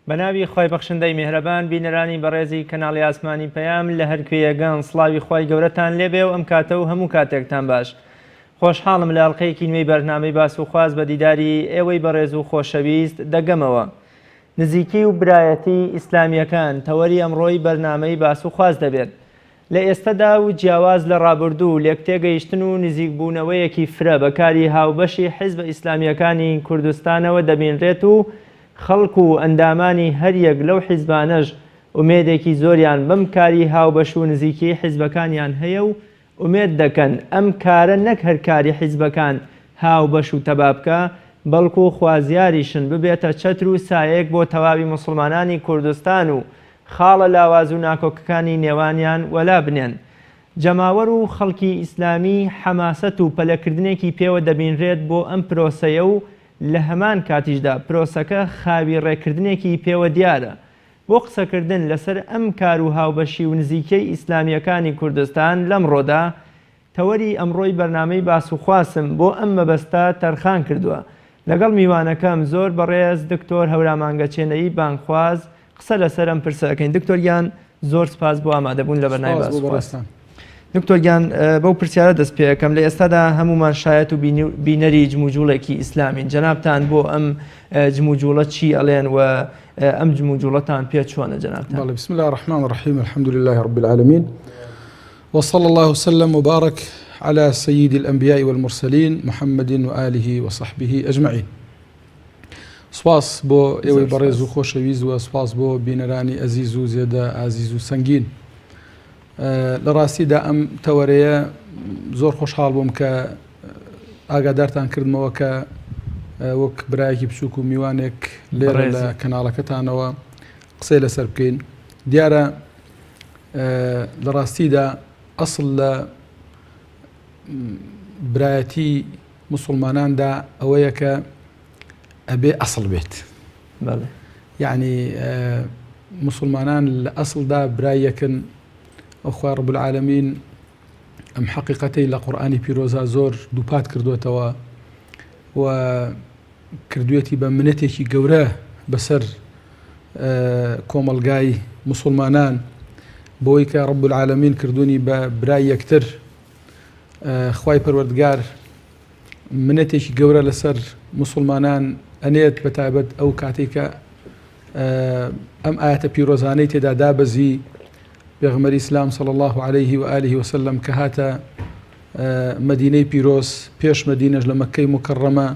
بەناوی خوای بەخشندەی میهرەبان بینەرانی بەڕێزی کەناڵی ئاسمانی پەیام لە هەر کوێیەگەن سڵاوی خوای گەورەتان لێبێ و ئەم کاتە و هەموو کاتێکتان باش خۆشحاڵم لە ئەڵقەیەکی نوێی بەرنامەی باس و خواست بە دیداری ئێوەی بەڕێز و خۆشەویست دەگەمەوە نزیکی و برایەتی ئیسلامیەکان تەوەری ئەمڕۆی بەرنامەی باس و خواست دەبێت لە ئێستەدا و جیاواز لە ڕابردوو، لێکتێگەیشتن و نزیکبوونەوەیەکی فرە بە کاری هاوبەشی حیزبە ئیسلامییەکانی کوردستانەوە دەبینرێت و خەڵک و ئەندامانی هەریەک لەو حیزبانەش ئومێدێکی زۆریان بەم کاری هاوبەش و نزیکیەی حیزبەکانیان هەیە و ئومێد دەکەن ئەم کارە نەک هەر کاری حیزبەکان هاوبەش و تەبا بکا بەڵکو خوازیاریشن ببێتە چەتر و سایەیەک بۆ تەواوی موسڵمانانی کوردستان و خاڵە لاواز و ناکۆکەکانی نێوانیان وەلا بنێن. جەماوەر و خەڵکی ئیسلامی حەماسەت و پەلەکردنێکی پێوە دەبینرێت بۆ ئەم پرۆسەیە و لە هەمان کاتیشدا پرۆسەکە خاوی ڕێکردنێکی پێوە دیارە. بۆ قسەکردن لەسەر ئەم کار و هاوبەشی و نزیکیەی ئیسلامییەکانی کوردستان لەمڕۆدا تەوەری ئەمڕۆی بەرنامەی باس و خواسم بۆ ئەم مەبەستە تەرخان کردووە. لەگەڵ میوانەکەم زۆر بەڕێز دکتۆر هەورامان گەچێنەیی بانگخواز قسە لەسەر ئەم پرسە ئەکەین. دکتۆر گیان زۆر سپاس بۆ ئامادەبوون لە بەرنامەی سپاس باس بۆ و خواس. بەڕێزتان. دکتۆر گیان بەو پرسیارە دەست پێ ئەکەم لە ئێستادا هەموومان شایەت و بینەری جموجوڵێکی ئیسلامین جەنابتان بۆ ئەم جموجوڵە چی ئەڵێن و ئەم جموجوڵەتان پێ چۆنە جەنابتان؟ بەڵێ بسم الله الرحمن الرحیم الحمد لله رب العالمین وصلى الله وسلم وبارك على سيد الأنبياء والمرسلين محمد وآله وصحبه أجمعين سپاس بۆ ئێوەی بەڕێز و خۆشەویست و سپاس بۆ بینەرانی ئەزیز و زێدە ئازیز و سەنگین لە ڕاستیدا ئەم تەوەرەیە زۆر خۆشحاڵ بووم کە ئاگادارتان کردمەوە کە وەک برایەکی بچووک و میوانێک لێرە لە کەناڵەکەتانەوە قسەی لەسەر بکەین دیارە لە ڕاستیدا ئەسڵ لە برایەتی موسڵماناندا ئەوەیە کە ئەبێ ئەسڵ بێت یعنی مسلمانان لە ئەسڵدا برای یەکن ئەو خوای رب العالمین ئەم حەقیقەتەی لە قورئانی پیرۆزا زۆر دووپات کردوێتەوە و کردوێتی بە منەتێکی گەورە بەسەر کۆمەڵگای موسڵمانان بۆی کە ڕب العالمین کردوونی بە برای یەکتر خوای پەروەردگار منەتێکی گەورە لەسەر موسڵمانان ئەنێت بە تایبەت ئەو کاتێک کە ئەم ئاەتە پیرۆزانەی تێدا دابەزی پێغمەری ئیسلام صلی الله عليه و آله وسلم کە هاتە مەدینەی پیرۆز پێش مەدینەش لە مەکەی مکەڕەمە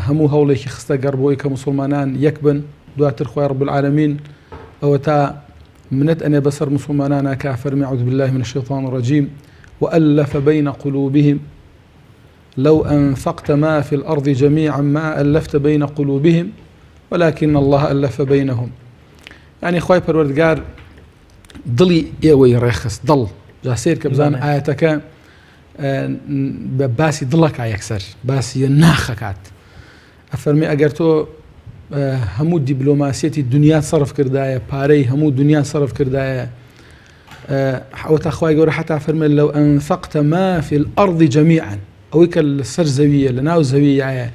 هەموو هەوڵێکی خستە گەڕ بۆی کە موسڵمانان یەک بن دواتر خوای رب العالمین ئەوە تا منەت ئەنێ بەسەر موسڵمانانا کە ئەفەرمێ اعوذ باللە من الشیطان الرجیم وألف بین قلوبهم لو أنفقت ما في الأرض جميعا ما ألفت بين قلوبهم ولكن الله ألف بينهم يعني خوای پەروەردگار دڵی ئێوەی ڕێخست دڵ جا سیر کە بزان ئاەتەکە بە باسی دڵەکە یەکسەر باسی ناخەکات ئەفەرمی ئەگەر تۆ هەموو دیبلۆماسیەتی دنیا سەرف کردایە پارەی هەموو دنیا سەرف کردایە ئەوە تا خوای گەورە حتا فەرمێ لو أنفقت ما في الأرض جميعا ئەوەی کە لەسەر زەویە لە ناو زەویایە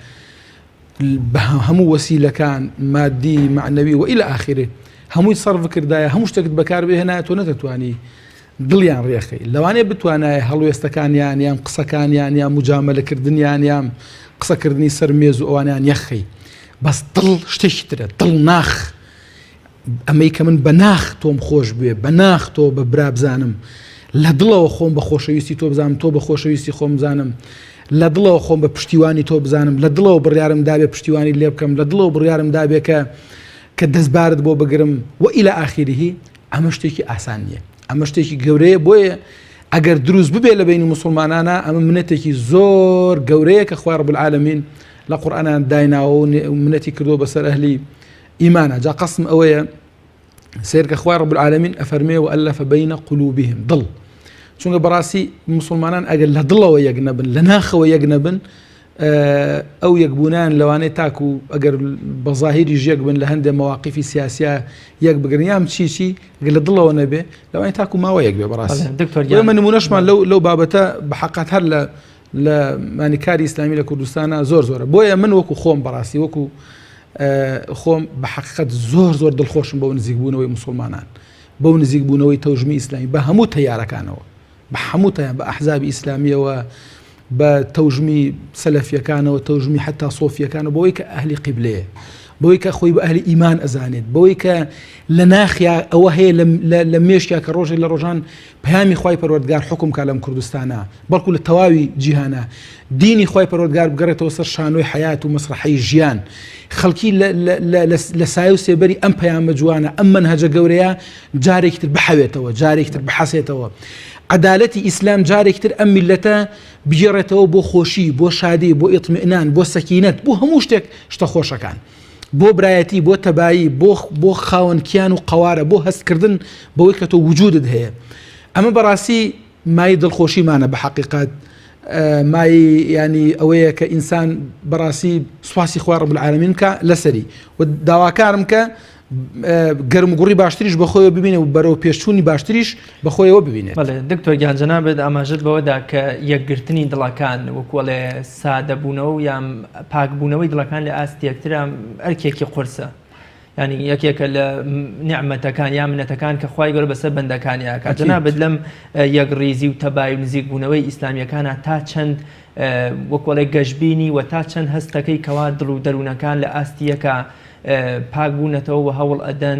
بە هەموو وەسیلەکان مادی معنەوی و إلى آخره هەمووی سەرف کردایە هەموو شتێکت بەکار بهێنایە تۆ نەتەتوانی دڵیان ڕێخەی لەوانەیە بتوانایە هەڵوێستەکانیان یان قسەکانیان یان مجامەلەکردنیان یان قسەکردنی سەر مێز و ئەوانیان یەخەی بەس دڵ شتێکی ترە دڵ ناخ ئەمەی کە من بە ناخ تۆم خۆش بوێ بە ناخ تۆ بە برا بزانم لە دڵەوە خۆم بە خۆشەویستی تۆ بزانم تۆ بە خۆشەویستی خۆم بزانم لە دڵەوە خۆم بە پشتیوانی تۆ بزانم لە دڵەوە بڕیارم دابێ پشتیوانی لێ بکەم لە دڵەوە بڕیارم دابێ کە کە دەستبارت بۆ بگرم و إلى آخره ئەمە شتێکی ئاسان نییە ئەمە شتێکی گەورەیە بۆیە ئەگەر دروست ببێ لە بینی مسلمانانە ئەمە منەتێکی زۆر گەورەیە کە خوای رب العالمین لە قورئانان دایناوە و منەتی کردو بەسەر ئەهلی ئیمانە جا قەسم ئەوەیە سێرکە خوای رب العالمین ئەفەرمێ وألف بین قلوبهم دڵ چونکە بەڕاستی مسلمانان ئەگەر لە دڵەوە یەک نەبن لە ناخەوە یەک نەبن ئەو یەکبوونیان لەوانەیە تاکو ئەگەر بە زاهیریش یەک بن لە هەندێ مەواقیفی سیاسیا یەک بگرن یان چی چی گەر لە دڵەوە نەبێ لەوانەیە تاکو ماوە یەک بێ بەڕاستی دکتۆر گیان ئێمە نمونەشمان لەو لەو بابەتە بە حەقات هەر لە لە مانی کاری ئیسلامی لە کوردستانە زۆر زۆرە بۆیە من وەکو خۆم بەڕاستی وەکو خۆم بە حەقیقەت زۆر زۆر دڵخۆشم بەو نزیکبوونەوەی موسڵمانان، بەو نزیکبوونەوەی تەوژمی ئیسلامی بە هەموو تەیارەکانەوە، بە هەموو تەیان بە ئەحزابی ئیسلامیەوە، بە تەوژمی سەلەفیەکانەوە، تەوژمی حتا سۆفیەکانەوە، بەوەی کە ئەهلی قیبلەیە، بەوەی کە خۆی بە ئەهلی ئیمان ئەزانێت، بەوەی کە لە ناخیا ئەوە هەیە لە مێشکیا کە ڕۆژێک لە ڕۆژان پەیامی خوای پەروەردگار حوکم کا لەم کوردستانە بەڵکو لە تەواوی جیهانا دینی خوای پەروەردگار بگەڕێتەوە سەر شانۆی حەیات و مەسرەحەی ژیان خەڵکی لە سایە و سێبەری ئەم پەیامە جوانە ئەم مەنهەجە گەورەیە جارێکی تر بحەوێتەوە جارێکی تر بحەسێتەوە عەدالەتی ئیسلام جارێکی تر ئەم میلەتە بگێڕێتەوە بۆ خۆشی بۆ شادی بۆ ئیطمئنان بۆ سەکینەت بۆ هەموو شتێک شتە خۆشەکان بۆ برایەتی، بۆ تەبایی، بۆ بۆ خاوەن کیان و قەوارە، بۆ هەستکردن بەوەی کە تۆ وجودت هەیە. ئەمە بەڕاستی مایەی دڵخۆشیمانە بە حەقیقەت مایەی ینی ئەوەیە کە ئینسان بەڕاستی سوپاسی خوای رب العالمین بکە لەسەری و داواکارم کە گەرموگوڕی باشتریش بەخۆیەوە ببینێ و بەرەو پێشچوونی باشتریش بەخۆیەوە ببینێت. بەڵێ دکتۆر گیان جەنابت ئاماژەت بەوەدا کە یەکگرتنی دڵەکان وەکوەڵێ سادەبوونەوە و یان پاکبوونەوەی دڵەکان لە ئاست یەکترا ئەرکێکی قورسە ینی یەکێکە لە نیعمەتەکان یا منەتەکان کە خوای گەورە بەسەر بەندەکانی ئاکات جەنابت لەم یەکڕیزی و تەبای و نزیکبوونەوەی ئیسلامیەکانە تا چەند وەکوەڵێ گەشببینی و تا چەند هەستەکەی کەوا دڵ و دەروونەکان لە ئاستی یەکە پاک بوونەتەوە و هەوڵ ئەدەن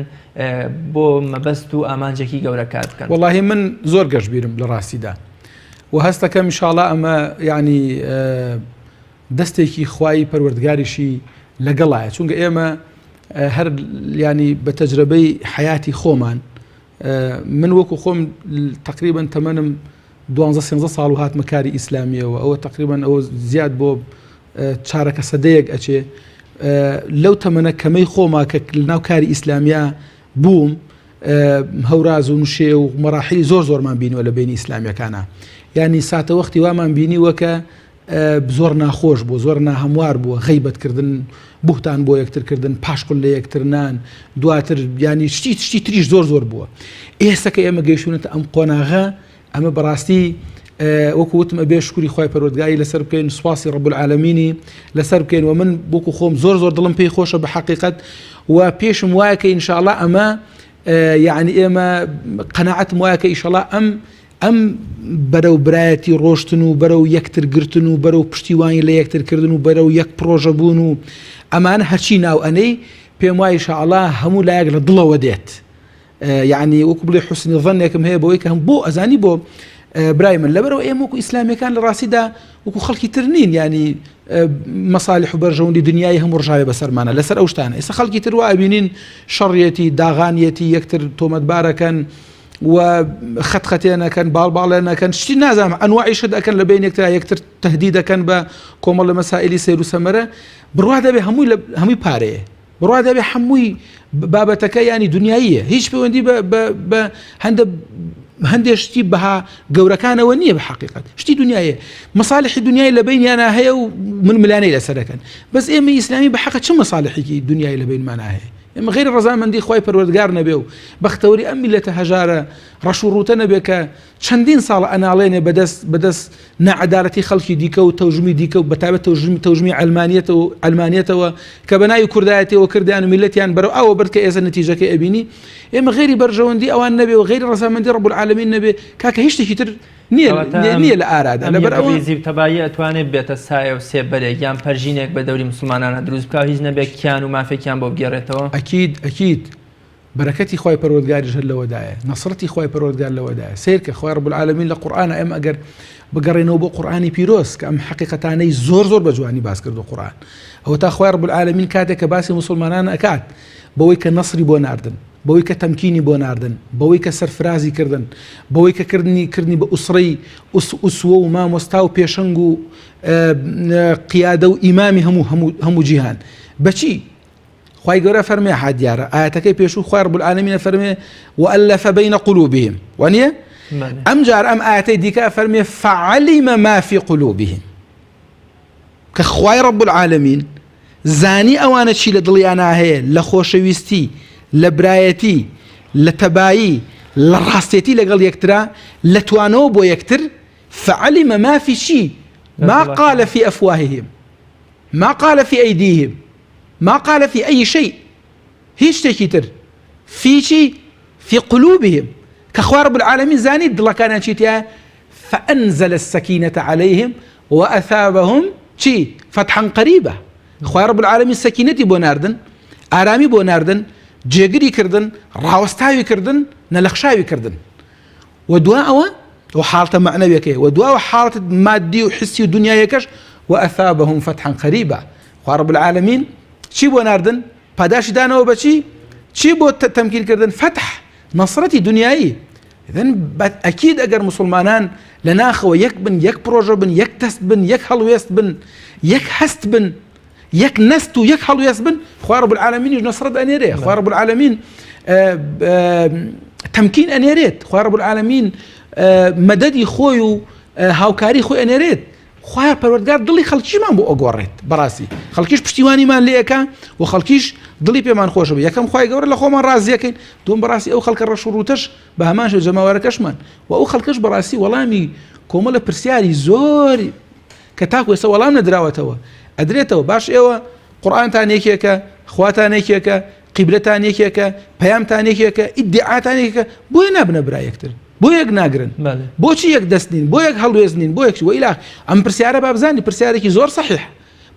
بۆ مەبەست و ئامانجێکی گەورە کار بکەن. وەڵاهی من زۆر گەشبیرم لە ڕاستیدا و هەستەکەم ئیشاڵا ئەمە یعنی دەستێکی خوای پەروەردگاریشی لەگەڵایە چونکە ئێمە هەر ینی بە تەجرەبەی حیاتی خۆمان من وەکو خۆم تقریبا تەمەنم دوانزە سێنزە ساڵ و هاتمە کاری ئیسلامیەوە ئەوە تقریبا ئەوە زیاد بۆ چارەکە سەدەیەک ئەچێ لەو تەمەنە کەمەی خۆما کە لەناو کاری ئیسلامیا بووم هەوراز و نشێ و مەراحلی زۆر زۆرمان بینیوە لە بینی ئیسلامیەکانە ینی ساتە وەختی وامان بینیوە کە زۆر ناخۆش بوو زۆر ناهەموار بووە غیبەتکردن بوهتان بۆ یەکترکردن پاشقل لە یەکترنان دواتر ینی شتی شتی تریش زۆر زۆر بووە ئێستا کە ئێمە گەیشتونەتە ئەم قۆناغە ئەمە بەڕاستی وەکو وتم ئەبێ شکری خوای پەروەردگاری لەسەر بکەین سوپاسی رب العالمینی لەسەر بکەین و من وەکو خۆم زۆر زۆر دڵم پێی خۆشە بە حەقیقەت و پێشم وایە کە ئینشاءاللە ئەمە یعنی ئێمە قەناعەتم وایە کە ئیشەڵا ئەم ئەم بەرەو برایەتی ڕۆشتن و بەرەو یەکتر گرتن و بەرەو پشتیوانی لە یەکتر کردن و بەرەو یەک پرۆژە بوون و ئەمانە هەرچی ناو ئەنەی پێم وایە ئیشاءاللە هەموو لایەک لە دڵەوە دێت یەعنی وەکو بڵێ حوسنی ظنێکم هەیە بەوەی کە هەم بۆ ئەزانی بۆ برای من لەبەرەوە ئێمە وەکو ئیسلامیەکان لە ڕاستیدا وەکو خەڵکی تر نین ینی مەساالح و بەرژەوەندی دنیای هەموو ڕژاوێ بەسەرمانە لەسەر ئەو شتانە ئێستا خەڵکی تر وا ئەبینین شەڕیەتی داغانیەتی یەکتر تۆمەتبارەکەن و خەت خەتێنەکەن باڵ باڵێنەکەن شتی نازانم ئەنواعی شت ئەکەن لە بین یەکترا یەکتر تهدید دەکەن بە کۆمەڵ لە مەسائلی سەیر و سەمەرە بڕوا دەبێ هەمووی هەمووی پارەیە بڕوا دەبێ حەمووی بابەتەکە ینی دنیاییە هیچ پەیوەندی بە هەندە هەندێک شتی بەها گەورەکانەوە نییە بە حقیقت شتی دنیاە مەساالحی دنیای لە بینیانە هەیە و من ملانەی لەسەرەکەن بەس ئێمە ئیسلامی بە حەقە چ مەساالحێکی دنیای لە بینمانە هەیە ئێمە غیر ڕەزامەندی خوای پەروەردگار نەبێ و بەختەوەری ئەم میلەتە هەژارە ڕەش و ڕووتە نەبێ کە چەندین ساڵە ئەناڵێنێ بەدەست بەدەست ناعەدالەتی خەڵکی دیکە و تەوژمی دیکە و بەتایبەت تەوژمی تەوژمی عەلمانیەتەوە و عەلمانیەتەوە کە بە ناوی کوردایەتیەوە کردیان و میللەتیان بەرەو ئاوە برد کە ئێستا نەتیجەکەی ئەبینی ئێمە غەیری بەرژەوەندی ئەوان نەبێ و غەیری ڕەزامەندی ڕەب العالمین نەبێ کاکە هیچ شتێکی تر نییە نییە لە ئارادا لەبەر ئەوە ڕیزی و تەبایی ئەتوانێت بێتە سایە و سێبەرێک یان پەرژینێک بە دەوری موسڵمانانە دروست بکا و هیچ نەبێ کیان و مافێکیان بۆ بگێڕێتەوە؟ ئەکید ئەکید بەرەکەتی خوای پەروەردگاریش هەر لەوەدایە، نەسرەتی خوای پەروەردگار لەوەدایە. سەیرکە خوای رب العالمین لە قورئانا ئێمە ئەگەر بگەڕێینەوە بۆ قورئانی پیرۆز کە ئەم حەقیقەتانەی زۆر زۆر بە جوانی باس کردو قورئان ئەوەتا خوای رب العالمین کاتێک کە باسی موسڵمانان ئەکات بەوەی کە نەسری بۆ ناردن بەوەی کە تەمکینی بۆ ناردن بەوەی کە سەرفرازی کردن بەوەی کە کردنی کردنی بە ئوسرەی ئوسوە و مامۆستا و پێشەنگ و قیادە و ئیمامی هەموو هەموو هەموو جیهان بەچی خوای گەورە فەرمێ ها دیارە ئاەتەکەی پێشوو خوای رب العالمین فەرمێ وألف بین قلوبهم وانیە ئەم جار ئەم ئاەتەی دیکە فەرمێ فعلم ما في قلوبهم کە خوای رب العالمین زانی ئەوانە چی لە دڵیانا هەیە لە خۆشەویستی لە برایەتی لە تەبایی لە ڕاستێتی لەگەڵ یەکترا لە توانەوە بۆ یەکتر فعلم ما في چی ما قال في أفواههم ما قال في أيديهم. ما قال في أي شيء هیچ شتێکی تر فی چی فی قلوبهم کە خوا رب العالمین زانی دڵەکانیان چی تیایە فأنزل السكينة عليهم وأثابهم چی فتحا قريبا خوای رب العالمین سەکینەتی بۆ ناردن ئارامی بۆ ناردن جێگری کردن ڕاوەستاوی کردن نەلەخشاوی کردن و دوا ئەوە و حاڵتە مەعنەویەکەی و دواوە حاڵەت مادی و حسی و دنیایەکەش وأثابهم فتحا قريبا خوا رب العالمین چی بۆ ناردن پاداشتی دانەوە بەچی چی بۆ تەمکین کردن فەتح نەسرەتی دنیایی إذن ئەکید ئەگەر مسلمانان لە ناخەوە یەک بن یەک پرۆژە بن یەک دەست بن یەک هەڵوێست بن یەک هەست بن یەک نەست و یەک هەڵوێست بن خوا رب العالمینیش نەسرەت ئەنێرێ خوا رب العالمین تەمکین ئەنێرێت خوا رب العالمین مەدەدی خۆی و هاوکاری خۆی ئەنێرێت خوایە پەروەردگار دڵی خەڵکیشمان بۆ ئەگۆڕێت بەڕاستی خەڵکیش پشتیوانیمان لێ ئەکا و خەڵکیش دڵی پێمان خۆشە بێ یەکەم خوای گەورە لە خۆمان ڕازیەکەین دوم بەڕاستی ئەو خەڵکە ڕەش و ڕووتەش بە هەمان شێوە جەماوەرەکەشمان و ئەو خەڵکەش بەڕاستی وەڵامی کۆمەڵە پرسیاری زۆر کە تاکو ئێستا وەڵام نەدراوەتەوە ئەدرێتەوە باش ئێوە قورئانتان یەکێکە خواتان یەکێکە قیبلەتان یەکێکە پەیامتان یەکێکە ئیدعاتان یەکێکە بۆیە نابنە برا یەکتر بۆ یەک ناگرن بۆچی یەک دەست نین بۆ یەک هەڵوێست نین بۆ یەک وئیلا ئەم پرسیارە با بزانی پرسیارێکی زۆر صحیح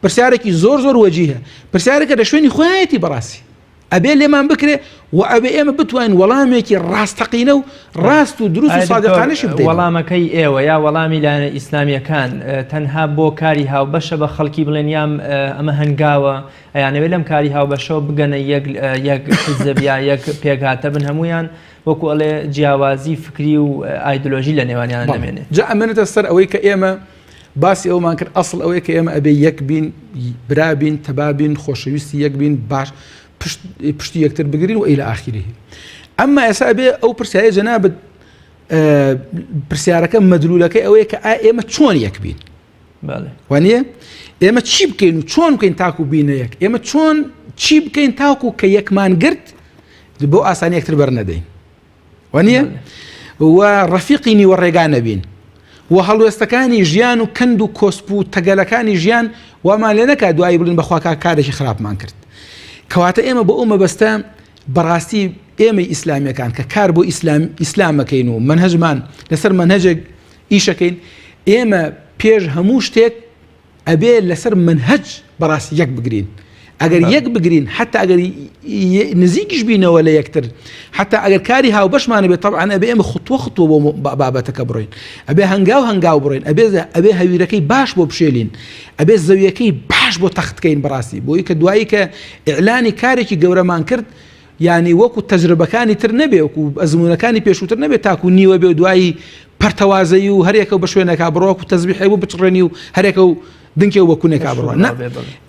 پرسیارێکی زۆر زۆر وەجیهە پرسیارێکە لە شوێنی خۆیەتی بەڕاستی ئەبێ لێمان بکرێ و ئەبێ ئێمە بتوانین وەڵامێکی ڕاستەقینە و ڕاست و دروست و سادقانەشی بدەین. وەڵامەکەی ئێوە یا وەڵامی لایەنە ئیسلامیەکان تەنها بۆ کاری هاوبەشە بە خەڵکی بڵێن یان ئەمە هەنگاوە ئەیانەوێت لەم کاری هاوبەشەوە بگەنە یەک یەک حیزب یا یەک پێکهاتە بن هەمویان وەکو ئەڵێ جیاوازی فکری و ئایدۆلۆژی لە نێوانیان نەمێنێ. جا ئەمێنێتە سەر ئەوەی کە ئێمە باسی ئەومان کرد ئەسڵ ئەوەیە کە ئێمە ئەبێ یەک بین برا بین تەبا بین خۆشەویستی یەک بین باش پشت پشتی یەکتر بگرین و إلى آخره ئەمما ئێستا ئەبێ ئەو پرسیارەی جەنابت پرسیارەکە مەدلولەکەی ئەوەیە کە ئا ئێمە چۆن یەک بین وانە ئێمە چی بکەین و چۆن بکەین تاکو بینە یەک ئێمە چۆن چی بکەین تاکو کە یەکمان گرت بۆ ئاسانی یەکتر بەرنەدەین وانە و ڕەفیقی نیوە ڕێگا نەبین و هەڵوێستەکانی ژیان و کەند و کۆسپ و تەگەلەکانی ژیان وامان لێ نەکات دوایی بڵین بەخواکە کارێکی خراپمان کرد کەواتە ئێمە بۆ ئەو مەبەستە بەڕاستی ئێمەی ئیسلامیەکان کە کار بۆ ئیسلام ئیسلامەکەین و منهجمان لەسەر منهجێک ئیشەکەین ئێمە پێش هەموو شتێک ئەبێ لەسەر مەنهەج بەڕاستی یەک بگرین ئەگەر یەک بگرین حتا ئەگەر نزیکیش بینەوە لە یەکتر حتا ئەگەر کاری هاوبەشمانە بێت طبعا ئەبێ ئێمە خطوە خطوە بۆ بابەتەکە بڕۆین ئەبێ هەنگاو هەنگاو بڕۆین ئەبێ ئەبێ هەویرەکەی باش بۆ بشێلین ئەبێ زەویەکەی باش بۆ تەختکەین بەڕاستی بۆی کە دوایی کە ئیعلانی کارێکی گەورەمان کرد یانی وەکو تەجربەکانی تر نەبێ وەکو ئەزموونەکانی پێشووتر نەبێ تاکو نیوە بێ و دوایی پەرتەوازەیی و هەرێکە و بە شوێنێکا بڕۆ وەکو تەزبیحێک بوو بچڕێنی و هەرێکە و دنکێ و بە کونێکا بڕۆ نا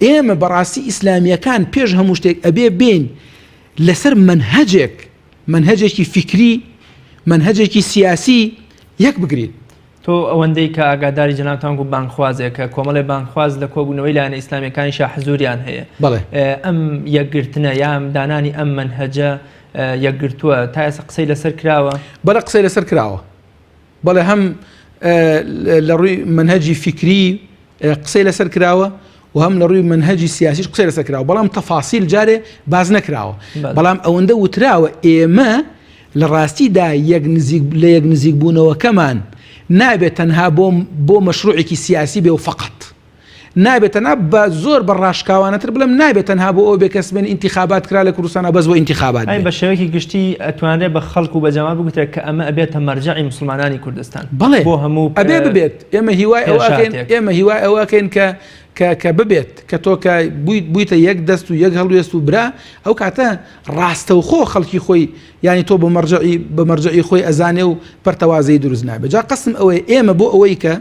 ئێمە بەڕاستی ئیسلامیەکان پێش هەموو شتێک ئەبێ بین لەسەر مەنهەجێک مەنهەجێکی فیکری مەنهەجێکی سیاسی یەک بگرین. تۆ ئەوەندەی کە ئاگاداری جەنابتان گوو بانگخوازێکە، کۆمەڵێ بانگخواز لە کۆبوونەوەی لایەنە ئیسلامیەکانیشا حزوریان هەیە. بەڵێ. ئەم یەکگرتنە یا دانانی ئەم مەنهەجە یەکگرتووە تا ئێستا قسەی لەسەر کراوە؟ بەڵێ قسەی لەسەر کراوە. بەڵێ هەم لە ڕووی مەنهەجی فیکری قسەی لەسەر کراوە و هەم لە ڕووی مەنهەجی سیاسیش قسەی لەسەر کراوە بەڵام تەفاسیل جارێ باز نەکراوە بەڵام ئەوەندە وتراوە ئێمە لە ڕاستیدا یەک نزیک لە یەک نزیک بوونەوەکەمان نابێت تەنها بۆ بۆ مەشروعێکی سیاسی بێ و فقط نابێت تەنها بە زۆر بە ڕاشکاوانەتر بڵێم نابێت تەنها بۆ ئەو بێ کەس بێن ئینتیخابات کرا لە کوردستانە بەس بۆ ئینتیخابات بێ. بە شێوەیەکی گشتی ئەتوانرێ بە خەڵک و بە جەماوەر بگوترێت کە ئەمە ئەبێتە مەرجەعی موسڵمانانی کوردستان بەڵێ بۆ هەموو ئەبێ ببێت ئێمە هیوای ئەوە ئەکەین پێشهاتێک. ئێمە هیوای ئەوە ئەکەین کە کە کە ببێت کە تۆ کە بوویت بوویتە یەک دەست و یەک هەڵوێست و برا ئەو کاتە ڕاستەوخۆ خەڵکی خۆی یانی تۆ بە مەرجەعی بە مەرجەعی خۆی ئەزانێ و پەرتەوازەیی دروست نابێت جا قەسم ئەوەیە ئێمە بۆ ئەوەی کە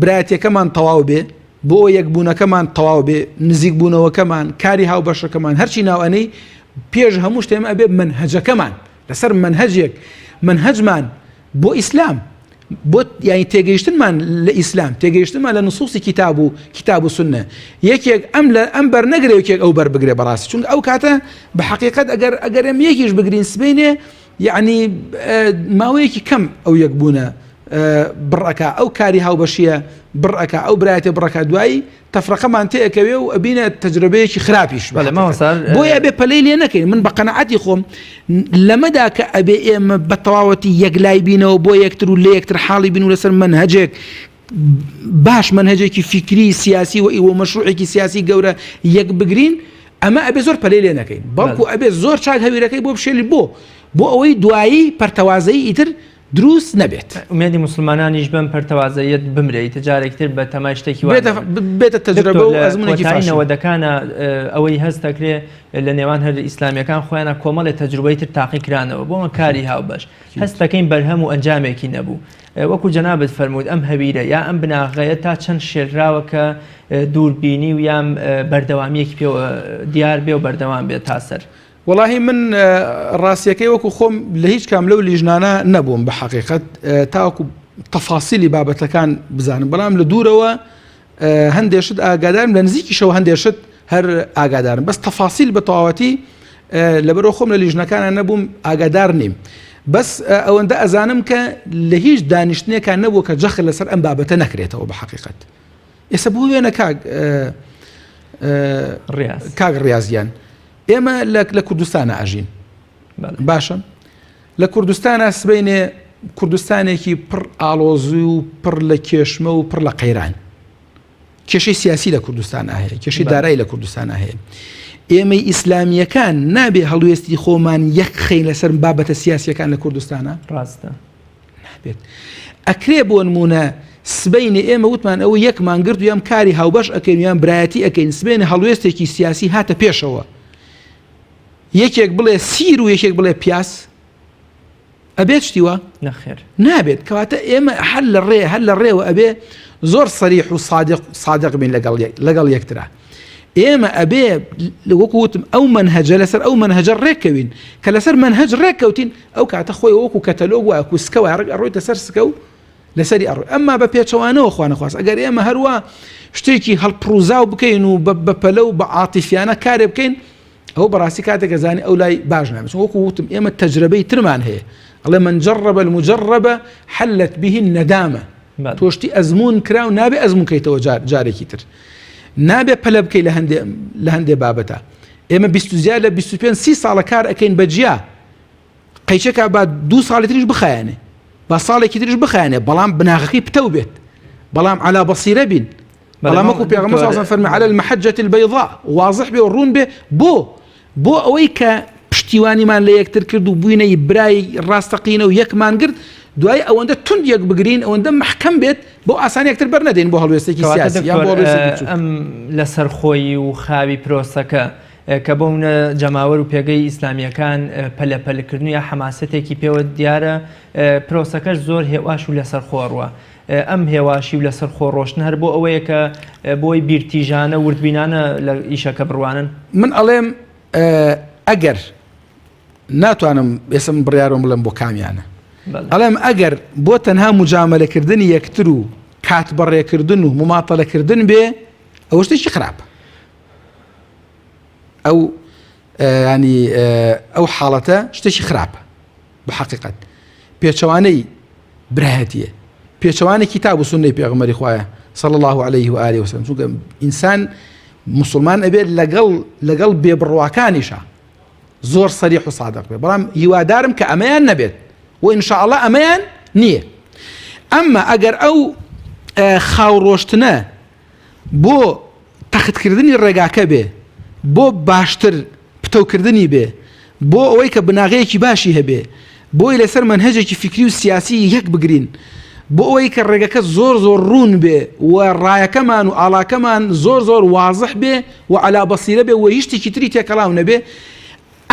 برایەتیەکەمان تەواو بێ، بۆ ئەوەی یەکبوونەکەمان تەواو بێ، نزیکبوونەوەکەمان، کاری هاوبەشەکەمان، هەرچی ناو ئەنێی، پێش هەموو شتێ ئێمە ئەبێ مەنهەجەکەمان لەسەر مەنهەجێک، مەنهەجمان بۆ ئیسلام، بۆ یانی تێگەیشتنمان لە ئیسلام، تێگەیشتنمان لە نصوصی کتاب و کتاب و سوننە، یەکێک ئەم لە ئەم بەر نەگرێ یەکێک ئەو بەر بگرێ بەڕاستی، چونکە ئەو کاتە بە حەقیقەت ئەگەر ئەگەر ئێمە یەکیش بگرین سبەینێ یانی ماوەیەکی کەم ئەو یەکبوونە. بڕ ئەکا ئەو کاری هاوبەشیە بڕ ئەکا ئەو برایەتە بڕ ئەکا دوایی تەفرەقەمان تێ ئەکەوێ و ئەبینە تەجربەیەکی خراپیش بەڵێ مامۆستا بۆیە ئەبێ پەلەی لێ نەکەین من بە قەناعەتی خۆم لەمەدا کە ئەبێ ئێمە بە تەواوەتی یەکلای بینەوە بۆ یەکتر و لە یەکتر حاڵی بین و لەسەر مەنهەجێک باش مەنهەجێکی فیکری سیاسی و ئیوە مەشروعێکی سیاسی گەورە یەک بگرین ئەمە ئەبێ زۆر پەلەی لێ نەکەین بەڵکو ئەبێ زۆر چاک هەویرەکەی بۆ بشێلی بۆ بۆ ئەوەی دوایی پەرتەوازەیی ئیتر دروست نەبێت. ئومێدی موسڵمانانیش بەم پەرتەوازەییەت بمرێ ئیتر جارێکی تر بە تەمای شتێکی وا بێتە نەبن. بێتە تەجرەبە دکتۆر و لە ئەزموونێکی کۆتایی فاشل. نەوەدەکانا ئەوەی هەست دەکرێ لە نێوان هەر ئیسلامیەکان خۆیانا کۆمەڵێ تەجروبەی تر تاقی کرانەوە بۆ کاری هاوبەش هەست دەکەین بەرهەم و ئەنجامێکی نەبوو وەکو جەنابت فەرمووت ئەم هەویرە یا ئەم بناغەیە تا چەند شێلراوە کە دووربینی و یان بەردەوامیەکی پێوە دیار بێ و بەردەوام بێت تا سەر؟ وەڵاهی من ڕاستیەکەی وەکو خۆم لە هیچ کام لەو لیژنانە نەبووم بە حەقیقەت تاوەکو تەفاسیلی بابەتەکان بزانم بەڵام لە دوورەوە هەندێ شت ئاگادارم لە نزیکیشەوە هەندێ شت هەر ئاگادارم بەس تەفاسیل بە تەواوەتی لەبەرەوە خۆم لە لیژنەکانە نەبووم ئاگادار نیم بەس ئەوەندە ئەزانم کە لە هیچ دانیشتنێکان نەبوو کە جەخت لەسەر ئەم بابەتە نەکرێتەوە بە حەقیقەت ئێستا بۆ وێنە کاک کاک ڕاضیان ئێمە لە کوردستانە ئەژین باشە لە کوردستانە سبینێ کوردستانێکی پڕ ئاڵۆزی و پڕ لە کێشمە و پڕ لە قەیران کێشەی سیاسی لە کوردستان هەیە کێشەی دارایی لە کوردستان هەیە ئێمەی ئیسلامیەکان نابێ هەڵوێستی خۆمان یەک خەین لەسەر بابەتە سیاسیەکان لە کوردستانە ڕاستە نابێت ئەکرێ بۆ نمونە سبینێ ئێمە وتمان ئەوە یەکمان گرت و یام کاری هاوبەش ئەکەین یان برایەتی ئەەکەین سبێنە هەڵوێستێکی سیاسی هاتە پێشەوە یەکێک بڵێ سیر و یەکێک بڵێ پیاس ئەبێت شتی وا؟ نەخێر. نابێت کەواتە ئێمە هەر لە ڕێ هەر لە ڕێوە ئەبێ زۆر سەریح و سادق سادق بین لەگەڵ لەگەڵ یەکترا ئێمە ئەبێ وەکو وتم ئەو مەنهەجە لەسەر ئەو مەنهەجە ڕێککەوین کە لەسەر مەنهەج ڕێککەوتین ئەو کاتە خۆی وەکو کەتەلۆگ وایە کو سکە وایە ڕێک ئەڕۆیتە سەر سکە و لەسەری ئەڕۆی ئەمما بە پێچەوانەوە خوانەخواست ئەگەر ئێمە هەروا شتێکی هەڵپڕوزاو بکەین و بە پەلە و بە عاتیفیانە کارێ بکەین ئەوە بەڕاستی کاتێک ئەزانی ئەو لای باش نابێت چون وەکو وتم ئێمە تەجرەبەی ترمان هەیە ئەڵێ من جرب المجرب حلت به الندامە تۆشتی ئەزمون کراو نابێ ئەزمون کەیتەوە جارێکی تر نابێ پەلە بکەی لە هەندێ لە هەندێ بابەتە ئێمە 20 زیاد لە 25 سی ساڵە کار ئەەکەین بە جیا قەیچەکە با دوو ساڵی تریش بخایەنێ با ساڵێکی تریش بخایەنێ بەڵام بناغەکەی پتەو بێت بەڵام علا بەسیرە بین بەڵام وەکو پێغەمبەر صلی الله فەرمی علی المحجة البيضاء واضح بێ و ڕوون بێ بۆ بۆ ئەوەی کە پشتیوانیمان لە یەکتر کرد و بووینە برای ڕاستەقینە و یەکمان گرت دوای ئەوەندە تند یەک بگرین ئەوەندە محکەم بێت بۆ ئاسان یەکتر بەر نەدەین بۆ هەڵوێستێکی سیاسی یان بۆ هەڵوێستێکی بچووک. ئەم لەسەرخۆیی و خاوی پرۆسەکە کە بۆ منە جەماوەر و پێگەی ئیسلامییەکان پەلە پەلکردن یا حەماسەتێکی پێوە دیارە پرۆسەکەش زۆر هێواش و لەسەرخۆ ڕوە ئەم هێواشی و لەسەر خۆ ڕۆشتن هەر بۆ ئەوەیە کە بۆی بیرتیژانە وردبینانە لە ئیشەکە بڕوانن؟ من ئەڵێم ئەگەر ناتوانم ئێستا من بڕیارم بڵێم بۆ کامیانە ئەڵێم ئەگەر بۆ تەنها مجاملەکردنی یەکتر و کات بەڕێکردن و مماتەلەکردن بێ ئەوە شتێکی خراپە ئەو ینی ئەو حاڵەتە شتێکی خراپە بە حەقیقەت پێچەوانەی برایەتیە پێچەوانەی کتاب و سوننەی پێغەمبەری خوایە صلی الله علیه و آله وسلم چونکە ئینسان مسلمان ئەبێت لەگەڵ لەگەڵ بێبڕواکانیشە زۆر سەریح و سادق بێ بەڵام هیوادارم کە ئەمەیان نەبێت و إن شاء الله ئەمەیان نییە ئەمما ئەگەر ئەو خاو ڕۆشتنە بۆ تەختکردنی ڕێگاکە بێ، بۆ باشتر پتەوکردنی بێ، بۆ ئەوەی کە بناغەیەکی باشی هەبێ، بۆی لەسەر مەنهەجێکی فیکری و سیاسی یەک بگرین، بۆ ئەوەی کە ڕێگەکە زۆر زۆر ڕوون بێ و ڕایەکەمان و ئاڵاکەمان زۆر زۆر وازح بێ و عەلا بەسیرە بێ و هیچ شتێکی تری تێکەڵاو نەبێ،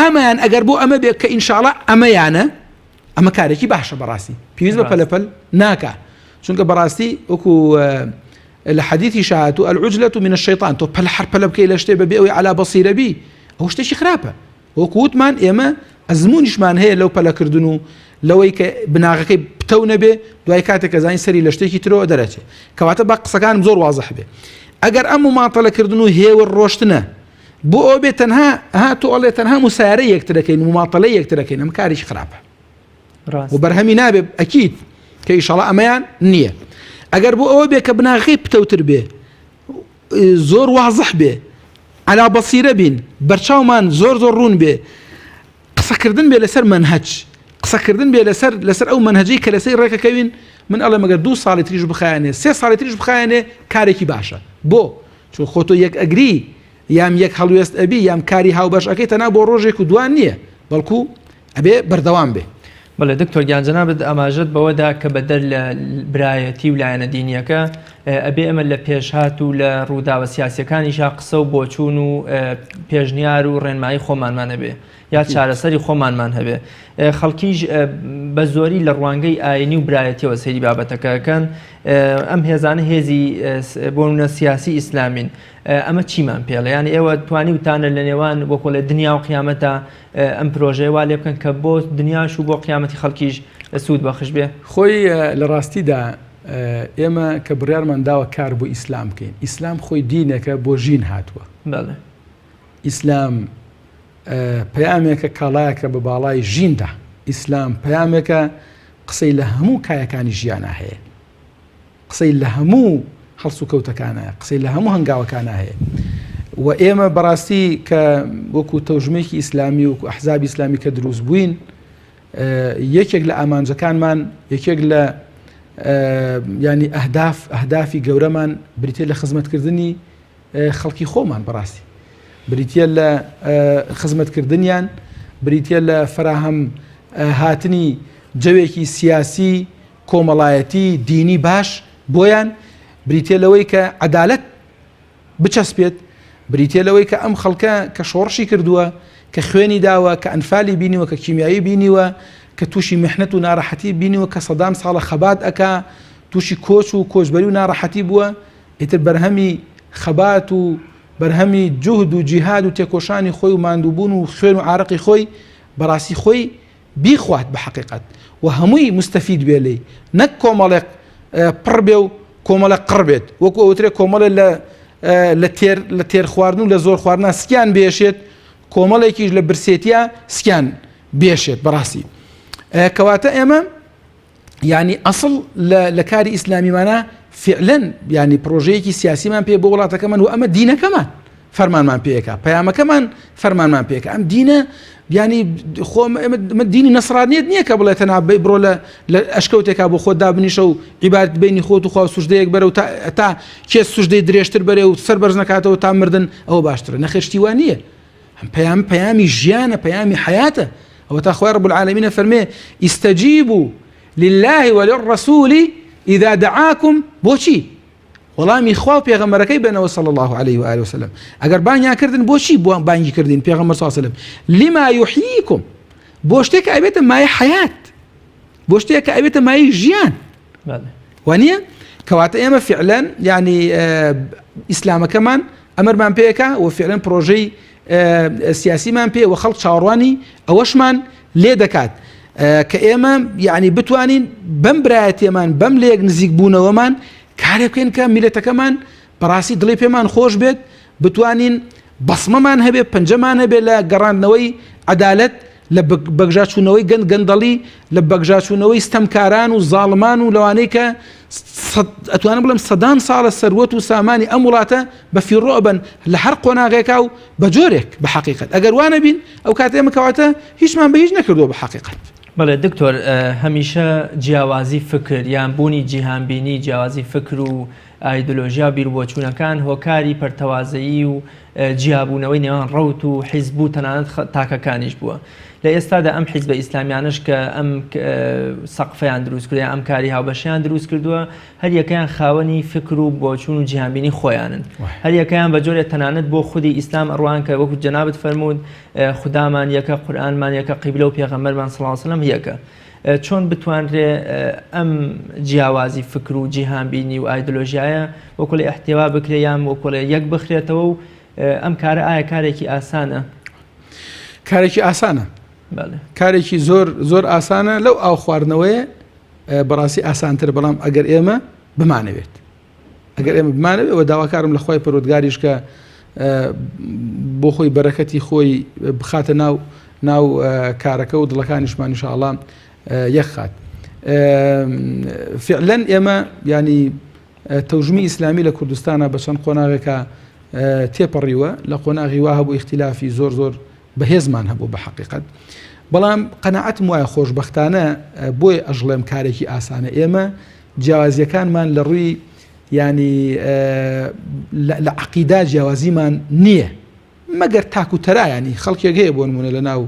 ئەمەیان ئەگەر بۆ ئەمە بێ کە ئینشاڵا ئەمەیانە، ئەمە کارێکی باشە بەڕاستی پێویست بە پەلەپەل ناکا چونکە بەڕاستی وەکو لە حەدیثی شاهات و العجلة من الشیطان تۆ پەل حەر پەلە بکەی لە شتێ بەبێ ئەوەی علا بەصیرە بی ئەو شتێکی خراپە وەکو وتمان ئێمە ئەزمونیشمان هەیە لەو پەلەکردن و لەوەی کە بناغەکەی پتەو نەبێ دوای کاتێک کە زانی سەری لە شتێکی ترەوە دەرەچێ کەواتە بە قسەکانم زۆر وازح بێ ئەگەر ئەم مماتەلەکردن و هێور ڕۆشتنە بۆ ئەوە بێ تەنها ها تۆ ئەڵێ تەنها مسایرە یەکترەکەین مماتەلە یەکترەکەین ئەم کاریش خراپە و بەرهەمی نابێ ئەکید. کە ئیشەڵا ئەمەیان نییە. ئەگەر بۆ ئەوە بێ کە بناغەی پتەوتر بێ، زۆر وازح بێ، عەلا بەسیرە بین، بەرچاومان زۆر زۆر ڕوون بێ، قسەکردن بێ لەسەر مەنهەج، قسەکردن بێ لەسەر لەسەر ئەو مەنهەجەی کە لەسەری ڕێکەکەوین، من ئەڵێم ئەگەر دوو ساڵی تریش بخایەنێ، سێ ساڵی تریش بخایەنێ کارێکی باشە. بۆ؟ چون خۆ تۆ یەک ئەگری یام یەک هەڵوێست ئەبی یام کاری هاوبەش ئەکەی تەنها بۆ ڕۆژێک و دوان نییە، بەڵکو ئەبێ بەردەوام بێ. بەڵێ دکتۆر گیان جەنابت ئاماژەت بەوە دا کە بەدەر لە برایەتی و لایەنە دینیەکە ئەبێ ئێمە لە پێشهات و لە ڕووداوە سیاسیەکانیشا قسە و بۆچوون و پێشنیار و ڕێنمایی خۆمانمان هەبێ یا چارەسەری خۆمانمان هەبێ خەڵکیش بە زۆری لە ڕوانگەی ئاینی و برایەتیەوە سەیری بابەتەکەکەن ئەم هێزانە هێزی بۆ نمونە سیاسی ئیسلامین ئەمە چیمان پێڵێ یان ئێوە توانیوتانە لە نێوان وەکۆڵێ دنیا و قیامەتە ئەم پرۆژەیە وا لێ بکەن کە بۆ دنیاش و بۆ قیامەتی خەڵکیش سوود بەخش بێ؟ خۆی لە ڕاستیدا ئێمە کە بڕیارمان داوە کار بۆ ئیسلام بکەین، ئیسلام خۆی دینێکە بۆ ژین هاتووە. بەڵێ. ئیسلام پەیامێکە کاڵایەکە بە باڵای ژیندا. ئیسلام پەیامێکە قسەی لە هەموو کایەکانی ژیانا هەیە. قسەی لە هەموو هەڵسوکەوتەکانە، قسەی لە هەموو هەنگاوەکانە هەیە. و ئێمە بەڕاستی کە وەکو تەوژمێکی ئیسلامی وەکو ئەحزابی ئیسلامی کە دروست بووین یەکێک لە ئامانجەکانمان یەکێک لە ینی ئەهداف ئەهدافی گەورەمان بریتە لە خزمەتکردنی خەڵکی خۆمان بەڕاستی بریتە لە خزمەتکردنیان بریتە لە فراهەم هاتنی جەوێکی سیاسی کۆمەڵایەتی، دینی باش بۆیان، بریتیە لەوەی کە عەدالەت بچەسپێت، بریتیە لەوەی کە ئەم خەڵکە کە شۆڕشی کردووە، کە خوێنی داوە، کە ئەنفالی بینیوە، کە کیمیایی بینیوە، کە تووشی میحنەت و ناڕەحەتی بینیوە، کە سەدان ساڵە خەبات ئەکا، تووشی کۆچ و کۆچبەری و ناڕەحەتی بووە، ئیتر بەرهەمی خەبات و بەرهەمی جوهد و جیهاد و تێکۆشانی خۆی و ماندووبوون و خوێن و عارەقی خۆی بەڕاستی خۆی بیخوات بە حەقیقەت و هەمووی موستەفید بێ لێی نەک کۆمەڵێک پڕ بێ و کۆمەڵێک قڕ بێت وەکو ئەوترێ کۆمەڵێ لە لە تێر لە تێر خواردن و لە زۆر خواردنا سکیان بێشێت کۆمەڵێکیش لە برسێتیا سکیان بێشێت بەڕاستی کەواتە ئێمە یانی ئەسڵ لە کاری ئیسلامیمانە فعلەن ینی پرۆژەیەکی سیاسیمان پێ بۆ وڵاتەکەمان و ئەمە دینەکەمان فەرمانمان پێەکە پەیامەکەمان فەرمانمان پێکە ئەم دینە بیانی خۆم ئێمە دینی نەسرانیت نییە کە بڵێ تەنا بی بڕۆ لە لە ئەشکەوتێکا بۆ خۆت دابنیشە و عیبادت بینی خۆت و خوا سوژدەیەک بەرە و تا تا کێ سوژدەی درێژتر بەرێ و سەر بەرز نەکاتەوە تا مردن ئەوە باشترە نەخێر شتی وا نییە ئەم پەیام پەیامی ژیانە پەیامی حەیاتە ئەوە تا خوای رب العالمین فەرمێ استجیبوا لله وللرسول اذا دعاكم بۆچی وەڵامی خوا و پێغەمبەرەکەی بەنەوە صلی الله عليه و آله وسلم ئەگەر بانگیان کردن بۆچی بۆ بانگی کردین پێغەمبەر صلی الله عليه وسلم لما يحييكم بۆ شتێک ئەبێتە مایە حیات بۆ شتێک کە ئەبێتە مایەی ژیان وانە کەواتە ئێمە فعلەن ینی ئیسلامەکەمان ئەمەرمان پێەکە و فعلەن پرۆژەی سیاسیمان پێ و خەڵک چاوەڕوانی ئەوەشمان لێ دەکات کە ئێمە یعنی بتوانین بەم برایەتێمان بەم لێک نزیک بوونەوەمان کارێ بکەین کە میلەتەکەمان بەڕاستی دڵی پێمان خۆش بێت بتوانین بەسمەمان هەبێ پەنجەمان هەبێ لە گەڕاندنەوەی عەدالەت لە بەگژاچوونەوەی گەند گەندەڵی، لە بەگژاچوونەوەی ستەمکاران و زاڵمان و لەوانەی کە ئەتوانم بڵێم سەدان ساڵە سەروەت و سامانی ئەم وڵاتە بە فیڕۆ ئەبەن لە هەر قۆناغێکا و بە جۆرێک بە حەقیقەت ئەگەر وا نەبین ئەو کاتە ئێمە کەواتە هیچمان بە هیچ نەکردووە بە حەقیقەت. بەڵێ دکتۆر هەمیشە جیاوازی فکر یان بوونی جیهانبینی جیاوازی فکر و ئایدۆلۆژیا و بیروبۆچوونەکان هۆکاری پەرتەوازەیی و جیابوونەوەی نێوان ڕەوت و حیزب و تەنانەت تاکەکانیش بووە. لە ئێستادا ئەم حیزبە ئیسلامیانەش کە ئەم سەقفەیان دروست کردووە یان ئەم کاری هاوبەشەیان دروست کردووە، هەر یەکەیان خاوەنی فکر و بۆچوون و جیهانبینی خۆیانن. هەر یەکەیان بە جۆرێ تەنانەت بۆ خودی ئیسلام ئەڕوان کە وەکو جەنابت فەرمووت خودامان یەکە، قورئانمان یەکە، قیبلە و پێغەمبەرمان صلی اللە علیە وسلم یەکە. چۆن بتوانرێ ئەم جیاوازی فکر و جیهانبینی و ئایدۆلۆژیایە وەکوڵێ ئیحتیوا بکرێ یان وەکوڵێ یەک بخرێتەوە و ئەم کارە ئایا کارێکی ئاسانە؟ کارێکی ئاسانە کارێکی زۆر زۆر ئاسانە لەو ئاو خواردنەوەیە بەڕاستی ئاسانتر بەڵام ئەگەر ئێمە بمانەوێت ئەگەر ئێمە بمانەوێت و داواکارم لە خوای پەروەردگاریش کە بۆ خۆی بەرەکەتی خۆی بخاتە ناو ناو کارەکە و دڵەکانیشمان ئینشاءڵڵا یەکخات. فعلەن ئێمە ینی تەوژمی ئیسلامی لە کوردستانە بە چەند قۆناغێکە تێپەڕیوە لە قۆناغی وا هەبوو ئیختلافی زۆر زۆر بەهێزمان هەبوو بە حەقیقەت بەڵام قەناعەتم وایە خۆشبەختانە بۆیە ئەژڵێم کارێکی ئاسانە ئێمە جیاوازیەکانمان لە ڕووی ینی لە عقیدا جیاوازیمان نییە مەگەر تاک و تەرایانی خەڵکێک هەیە بۆ نمونە لە ناو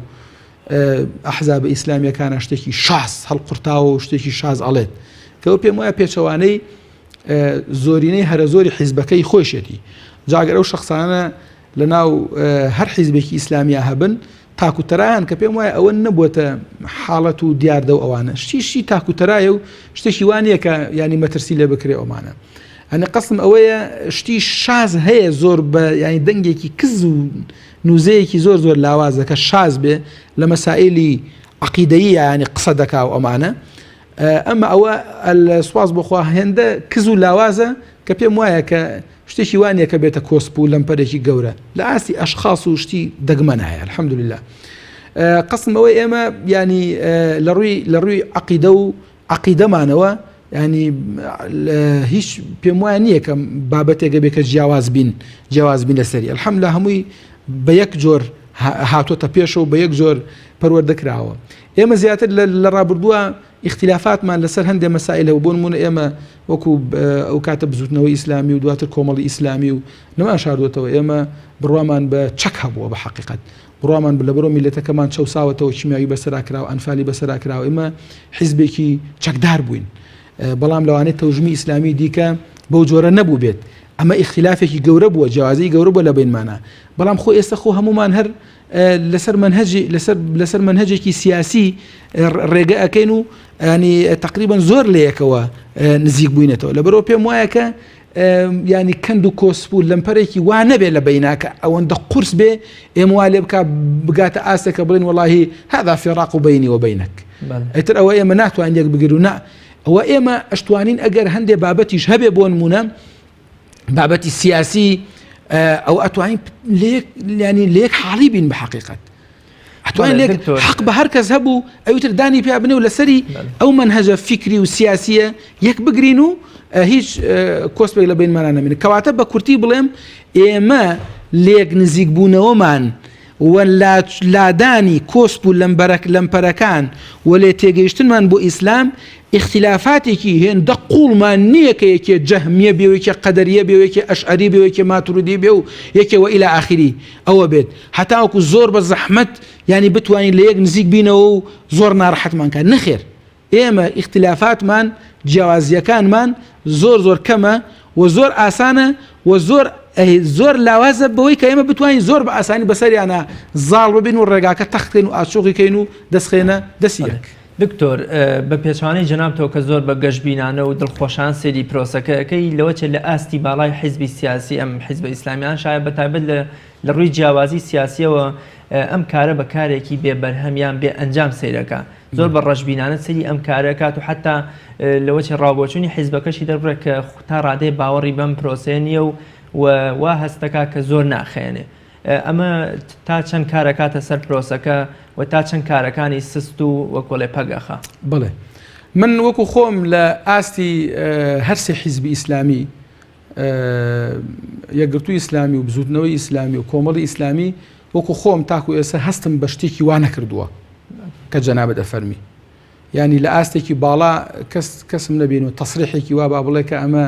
ئەحزاب ئیسلامیەکانە شتێکی شاز هەڵقورتاوە و شتێکی شاز ئەڵێت کەەوە پێم وایە پێچەوانەی زۆرینەی هەرە زۆری حیزبەکەی خۆیشێتی جاگەر ئەو شخصانە لە ناو هەر حیزبێکی ئیسلامیا هەبن تاک و تەرایان کە پێم وایە ئەوە نەبووەتە حاڵەت و دیاردە و ئەوانە شتی شتی تاک و تەرایە و شتێکی وا نییە کە ینی مەترسی لێ بکرێ ئەومانە ئەنە قەسم ئەوەیە شتی شاز هەیە زۆر بە ینی دەنگێکی کز و نوزەیەکی زۆر زۆر لاوازە کە شاز بێ لە مەسائلی عقیدەیی ینی قسە دەکا و ئەمانە ئەمە ئەوە سواز بۆخوا هێندە کز و لاوازە کە پێم وایە کە شتێکی وا نیە کە بێتە کۆسپ و لەمپەرێکی گەورە لە ئاستی ئەشخاص و شتی دەگمەن هەیە الحمدلله قسم ئەوەی ئێمە ینی لە ڕووی لە ڕووی عقیدە و عقیدەمانەوە ینی هیچ پێم وایە نییە کە بابەتێکە بێ کە جیاواز بین جیاواز بین لەسەری الحمد لە هەمووی بە یەک جۆر هاتۆتە پێشەوە بە یەک جۆر پەروەردە کراوە ئێمە زیاتر لە ڕابردووە ئیختلافاتمان لەسەر هەندێ مەسائل هەبوو، بۆ نموونە ئێمە وەکو ئەو کاتە بزووتنەوەی ئیسلامی و دواتر کۆمەڵی ئیسلامی و نەمان شاردووەتەوە ئێمە بڕوامان بە چەک هەبووە بە حەقیقەت بڕوامان لەبەرەوە میللەتەکەمان چەوساوەتەوە کیمیاوی بەسەرا کراوە ئەنفالی بەسەرا کراوە ئێمە حیزبێکی چەکدار بووین بەڵام لەوانەیە تەوژمی ئیسلامی دیکە بەو جۆرە نەبوو بێت ئەمە ئیختلافێکی گەورە بووە جیاوازی گەورە بووە لە بینمانە بەڵام خۆ ئێستا خۆ هەمومان هەر لەسەر مەنهەجی لەسەر لەسەر مەنهەجێکی سیاسی ڕێگە ئەکەین و ینی تقریبا زۆر لە یەکەوە نزیک بووینەتەوە لەبەرەوە پێم وایە کە ینی کەند و کۆسپ و لەمپەرێکی وا نەبێ لە بیناکە ئەوەندە قورس بێ ئێمە وا لێ بک بگاتە ئاستێکە بڵێن وڵی هذا فراق بینی وبینک ئیتر ئەوە ئێمە ناتوانین یەک بگر و نا ئەوە ئێمە ئەشتوانین ئەگەر هەندێ بابەتیش هەبێ بۆ نمونە بابەتی سیاسی ئەو ئەتوانین لێک ینی لێک حاڵی بین بە حقیقت ئەتوانین لێک حەق بە هەر کەس هەبوو ئەوتر دانی پیا بنێ و لەسەری ئەو منهەجە فیکری و سیاسیە یەک بگرین و هیچ کۆسپێک لە بینمانە نەمێنێت کەواتە بە کورتی بڵێم ئێمە لێک نزیک بوونەوەمان و لادانی کۆسپ و لەمبەرەک لەمپەرەکان و لێ تێگەیشتنمان بۆ ئیسلام ئیختیلافاتێکی هێندە قووڵمان نییە کە یەکێ جەهمیە بێ و یەکێ قەدەریە بێ و یەکێ ئەشعەری بێ و یەکێ ماتوریدی بێ و یەکێ وە ئیلا ئاخری ئەوە بێت هەتاوەکو زۆر بە زەحمەت یانی بتوانین لە یەک نزیک بینەوە و زۆر ناڕەحەتمان کات نەخێر ئێمە ئیختلافاتمان جیاوازیەکانمان زۆر زۆر کەمە و زۆر ئاسانە و زۆر زۆر لاوازە بەوەی کە ئێمە بتوانین زۆر بە ئاسانی بەسەریانە زاڵ ببین و ڕێگاکە تەختکەین و ئاچۆغی کەین و دەستخێنە دەستی یەک. دکتۆر بە پێچەوانەی جەنابتەوە کە زۆر بە گەشبینانە و دڵخۆشان سەیری پرۆسەکە ئەکەی لەوەچێ لە ئاستی باڵای حیزبی سیاسی ئەم حیزبە ئیسلامیان شایە بە تایبەت لە لە ڕووی جیاوازی سیاسیەوە ئەم کارە بە کارێکی بێ بەرهەم یان بێ ئەنجام سەیرەکە زۆر بە ڕەشبینانە سەیری ئەم کارە کات و حتا لەوەچێ ڕاوبۆچوونی حیزبەکەشی دەربڕێ کە تا ڕادەیە باوەڕی بەم پرۆسەیە نییە و وا هەستەکا کە زۆر ناخەیەنێ ئەمە تا چەند کار ئەکاتە سەر پرۆسەکە و تا چەند کارەکانی سست و وەک وەڵێ پەک ئەخا؟ بەڵێ من وەکو خۆم لە ئاستی هەرسێ حیزبی ئیسلامی یەکگرتووی ئیسلامی و بزوتنەوەی ئیسلامی و کۆمەڵی ئیسلامی وەکو خۆم تاکو ئێستا هەستم بە شتێکی وا نەکردووە کە جەنابت ئەفەرمی ینی لە ئاستێکی باڵا کەس کەسم نەبین و تەسریحێکی وا با بڵێ کە ئەمە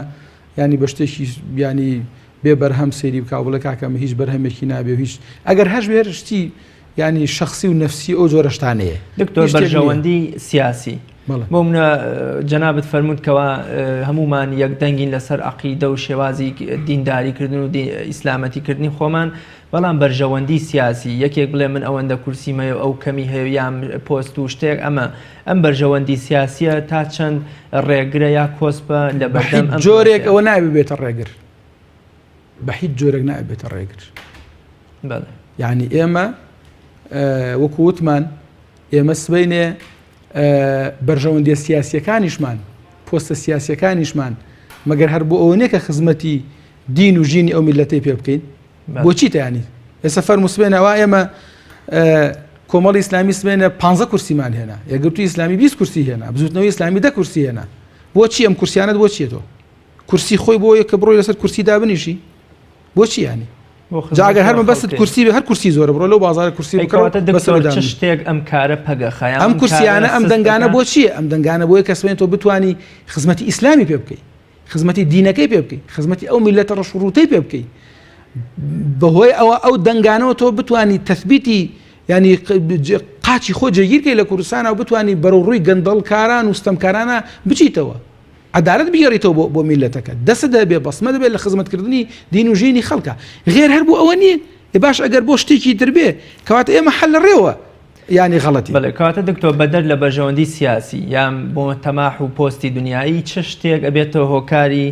ینی بە شتێکی ینی بێ بەرهەم سەیری بکا و بڵێ کاکە ئەمە هیچ بەرهەمێکی نابێ و هیچ ئەگەر هەش بێ هەر شتی ینی شخصی و نەفسی ئەو جۆرە شتانەیە دکتۆر هیچ شتێک نییە. بەرژەوەندی سیاسی بەڵێ. بۆ منە جەنابت فەرمووت کەوا هەمومان یەک دەنگین لەسەر عەقیدە و شێوازی دینداری کردن و ئیسلامەتی کردنی خۆمان بەڵام بەرژەوەندی سیاسی یەکێک بڵێ من ئەوەندە کورسیم هەیە و ئەو کەمی هەیە یان پۆست و شتێک ئەمە ئەم بەرژەوەندی سیاسیە تا چەند ڕێگرە یا کۆسپە لە بە بەردەم هیچ ئەم جۆرێک پرۆسەیە؟ ئەوە نابێ بێتە ڕێگر بە هیچ جۆرێک نابێتە ڕێگر بەڵێ. یعنی ئێمە وەکو وتمان ئێمە سبەینێ بەرژەوەندیە سیاسیەکانیشمان پۆستە سیاسیەکانیشمان مەگەر هەر بۆ ئەوە نیە کە خزمەتی دین و ژینی ئەو میلەتەی پێ بکەین بۆچی تیانی ئێستا فەرموو سبەینێ ئەوە ئێمە کۆمەڵی ئیسلامی سبەینێ پانزە کورسیمان هێنا، یەکگرتووی ئیسلامی 20 کورسی هێنا، بزووتنەوەی ئیسلامی دە کورسی هێنا. بۆچی ئەم کورسیانەت بۆ چییە تۆ؟ کورسی خۆی بۆ یە کە بڕۆی لەسەر کورسی دابنیشی؟ بۆچی یانی؟ جا ئەگەر هەر مەبەستت کورسی بێ هەر کورسی زۆرە بڕۆ لەو بازارە کورسی بکڕە بەسەر چ شتێک ئەم کارە پەگەخە ئەم کورسیانە ئەم دەنگانە بۆ چییە؟ ئەم دەنگانە بۆیە کە سبەینێ تۆ بتانی خزمەتی ئیسلامی پێ بکەی. خزمەتی دینەکەی پێ بکەی خزمەتی ئەو میلەتە ڕەش و ڕووتەی پێ بکەی بەهۆی ئەوە ئەو دەنگانەوە تۆ بتانی تەثبیتی ینی قاچی خۆ جێگیرکەی لە کوردستانە و بتانی بەرەو ڕووی گەندەڵکاران و ستەمکارانە بچیتەوە عدالت بگەڕیتەوە بۆ بۆ میلەتەکە دەست دەبێ بەسمە دەبێت لە خزمەتکردنی دین و ژینی خەڵکە غێر هەر بۆ ئەوە نییە باش ئەگەر بۆ شتێکی تر بێ کەواتە ئێمە حل لە ڕێوە یانی غەڵەتی. بەڵێ کەواتە دکتۆر بەدەر لە بەرژەوەندی سیاسی یان بۆ تەماح و پۆستی دنیایی چ شتێک ئەبێتە هۆکاری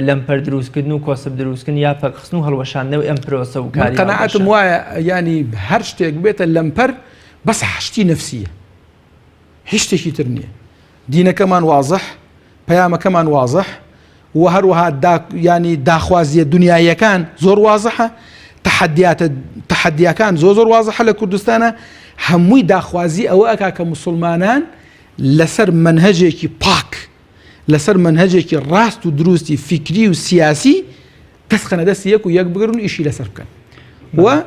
لەمپەر دروستکردن و کۆسپ دروستکردن یا پەکخستن و هەڵوەشاندنەوەی ئەم پرۆسە و من کاری قەناعەتم هاوبەشە؟ وایە یانی هەر شتێک بێتە لەمپەر بەس شتی نەفسیە هیچ شتێکی تر نییە دینەکەمان وازح پەیامەکەمان وازح و هەروەها دا یانی داخوازیە دنیاییەکان زۆر وازحە تەحەدیاتە تەحەدیاکان زۆر زۆر وازحە لە کوردستانە هەمووی داخوازی ئەوە ئەکا کە موسڵمانان لەسەر مەنهەجێکی پاک لەسەر مەنهەجێکی ڕاست و دروستی فیکری و سیاسی دەست خەنە دەستی یەک و یەک بگرن و ئیشی لەسەر بکەن و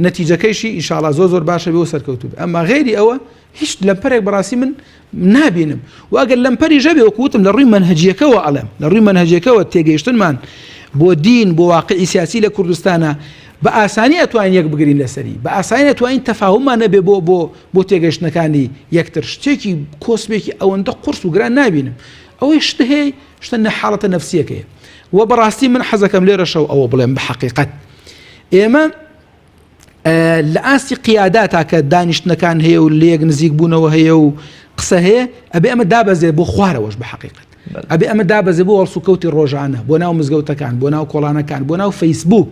نەتیجەکەیشی ئینشاڵا زۆر زۆر باشە بێ و سەرکەوتوو بێ ئەمما غەیری ئەوە هیچ لەمپەرێک بەڕاستی من نابینم و ئەگەر لەمپەریش هەبێ وەکو وتم لە ڕووی مەنهەجیەکەوە ئەڵێم لە ڕووی مەنهەجیەکەوە تێگەیشتنمان بۆ دین بۆ واقعی سیاسی لە کوردستانە بە ئاسانی ئەتوانین یەک بگرین لەسەری بە ئاسانی ئەتوانین تەفاهممان نەبێ بۆ بۆ بۆ تێگەیشتنەکانی یەکتر شتێکی کۆسپێکی ئەوەندە قورس و گران نابینم ئەوەی شت هەیە شتە نە حاڵەتە نەفسیەکەیە و بەڕاستی من حەزەکەم لێرەشەوە ئەوە بڵێم بە حەقیقەت ئێمە لە ئاستی قیاداتا کە دانیشتنەکان هەیە و لێک نزیک بوونەوە هەیە و قسە هەیە ئەبێ ئەمە دابەزێ بۆ خوارەوەش بە حقیقت ئەبێ ئەمە دابەزێ بۆ هەڵسوکەوتی ڕۆژانە بۆ ناو مزگەوتەکان بۆ ناو کۆڵانەکان بۆ ناو فەیسبوک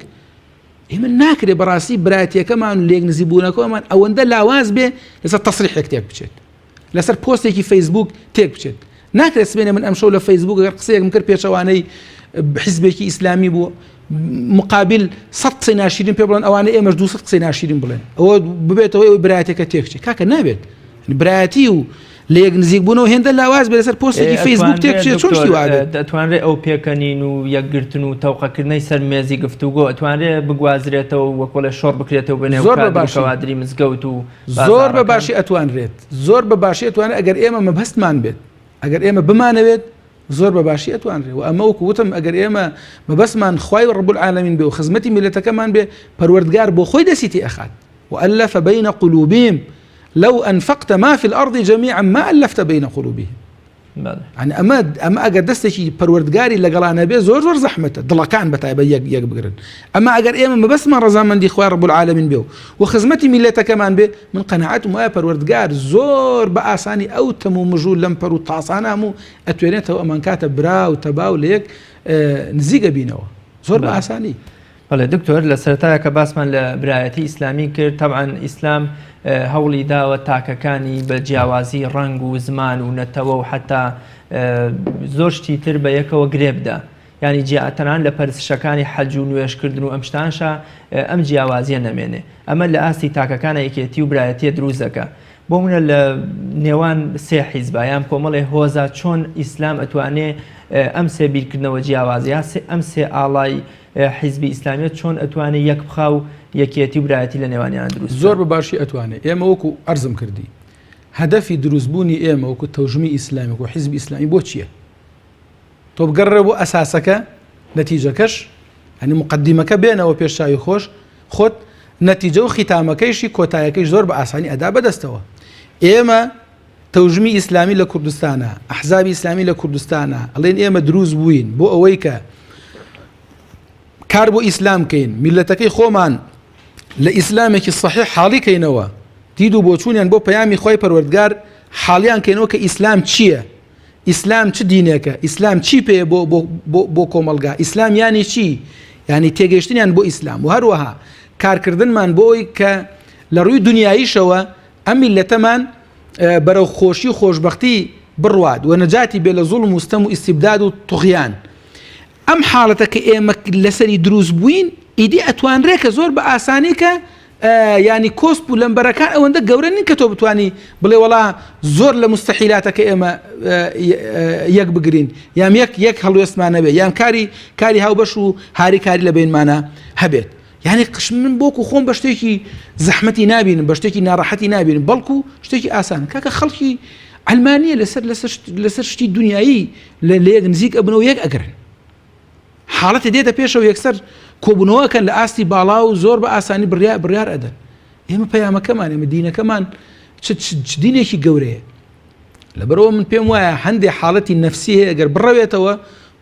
ئێمە ناکرێ بەڕاستی برایەتیەکەمان و لێک نزیک بوونەکەمان ئەوەندە لاواز بێ لەسەر تەسریحێک تێک بچێت لەسەر پۆستێکی فەیسبوک تێک بچێت ناکرێت سبێنێ من ئەمشەو لە فەیسبوک گەر قسەیەکم کرد پێچەوانەی حیزبێکی ئیسلامی بوو مقابل سە قسەی ناشرین پێ بڵێن ئەوانە ئێمەش دو قسەی ناشرین بڵێن ئەوە ببێتەوە ئەوەی برایەتەکە تێکچێت کاکە نابێت برایەتی و لە یەک نزیک بوونەوە هێندە لاواز بێ لەسەر پۆستێکی فەیسبوک تێک بچێت چۆن شتی وابێت دەتوانرێت ئەو پێکەنین و یەکگرتن و تەوقەکردنەی سەر مێزی گفتوگۆ ئەتوانرێ بگوازرێتەوە وەکۆڵێ شۆڕ بکرێتەوە بە نێو زۆر بە باشی کادری مزگەوت و زۆر بە باشی ئەتوانرێت زۆر بە باشی ئەتوانێت ئەگەر ئێمە مەبەستمان بێت ئەگەر ئێمە بمانەوێت زۆر بە باشی ئەتوانرێت و ئەمە وەکو وتم ئەگەر ئێمە مەبەستمان خوای رب العالمین بێ و خزمەتی میلەتەکەمان بێ پەروەردگار بۆ خۆی دەستی تێ ئەخات وألف بين قلوبهم لو أنفقت ما في الأرض جميعا ما ألفت بين قلوبهم یانی ئەمە ئەمە ئەگەر دەستێکی پەروەردگاری لەگەڵا نەبێ زۆر زۆر زەحمەتە دڵەکان بە تایبەت یەک یەک بگرن ئەمە ئەگەر ئێمە مەبەستمان ڕەزامەندی خوای رب العالمین بێ و و خزمەتی میللەتەکەمان بێ من قەناعەتم وایە پەروەردگار زۆر بە ئاسانی ئەو تەم و مژ و لەمپەر و تاسانە هەموو ئەتوێنێتەوە ئەمانکاتە برا و تەبا و لە یەک نزیک ئەبینەوە زۆر بە ئاسانی. بەڵێ دکتۆر لە سەرەتایا کە باسمان لە برایەتی ئیسلامی کرد تەبعەن ئیسلام هەوڵی داوە تاکەکانی بە جیاوازی ڕەنگ و زمان و نەتەوە و حتا زۆر شتی تر بە یەکەوە گرێ بدا یعنی جیاتەنان لە پەرستشەکانی حەج و نوێژکردن و ئەم شتانشا ئەم جیاوازیە نەمێنێ ئەمە لە ئاستی تاکەکانە یەکێتی و برایەتیە دروست دەکا بۆ منە لە نێوان سێ حیزبا یان کۆمەڵێ هۆزا چۆن ئیسلام ئەتوانێ ئەم سێ بیرکردنەوە جیاوازە ئەم سێ ئاڵای حیزبی ئیسلامیە چۆن ئەتوانێ یەک بخا و یەکیەتی و برایەتی لە نێوانیان دروست زۆر بە باشی ئەتوانێ ئێمە وەکو عەرزم کردی هەدەفی دروست بوونی ئێمە وەکو تەوژمی ئیسلامی وەکو حیزبی ئیسلامی بۆ چییە تۆ بگەڕێ بۆ ئەساسەکە نەتیجەکەش ئەنی مقدمەکە بێنەوە پێش چاوی خۆش خۆت نەتیجە و خیتامەکەیشی کۆتایەکەی زۆر بە ئاسانی ئەدا بەدەستەوە ئێمە تەوژمی ئیسلامی لە کوردستانە، ئەحزابی ئیسلامی لە کوردستانە، ئەڵێن ئێمە دروست بووین بۆ ئەوەی کە کار بۆ ئیسلام کەین، میللەتەکەی خۆمان لە ئیسلامێکی سەحیح حاڵی کەینەوە، دید و بۆچوونیان بۆ پەیامی خوای پەروەردگار حاڵیان کەینەوە کە ئیسلام چییە، ئیسلام چ دینێکە، ئیسلام چی پێیە بۆ بۆ بۆ بۆ کۆمەڵگا، ئیسلام یانی چی؟ یانی تێگەیشتنیان بۆ ئیسلام و هەروەها کارکردنمان بۆ ئەوەی کە لە ڕووی دنیاییشەوە ئەم میللەتەمان بەرەو خۆشی و خۆشبەختی بڕوات و نەجاتی بێ لە زوڵم و ستەم و ئیستیبداد و طغیان. ئەم حاڵەتە کە ئێمە لەسەری دروست بووین ئیدی ئەتوانرێ کە زۆر بە ئاسانی کە یانی کۆسپ و لەمبەرەکان ئەوەندە گەورە نین کە تۆ بتانی بڵێ وەڵا زۆر لە مستحیلاتەکە ئێمە یەک بگرین یان یەک یەک هەڵوێستمان نەبێت یان کاری کاری هاوبەش و هاریکاری لە بینمانە هەبێت یعنی قش من بۆکو خۆم بە شتێکی زەحمەتی نابینم بە شتێکی ناڕەحەتی نابینم بەڵکو شتێکی ئاسان کاکە خەڵکی ئەلمانیە لەسەر لەسەر لەسەر شتی دنیایی لە لەیەک نزیک ئەبنەوە یەک ئەگرن حاڵەتێ دێتە پێشەوە یەکسەر کۆبوونەوە ئەکەن لە ئاستی باڵا و زۆر بە ئاسانی بڕیار بڕیار ئەدەن ئێمە پەیامەکەمان ئێمە دینەکەمان چ چ دینێکی گەورەیە لەبەرەوە من پێم وایە هەندێک حاڵەتی نەفسی هەیە گەر بڕەوێتەوە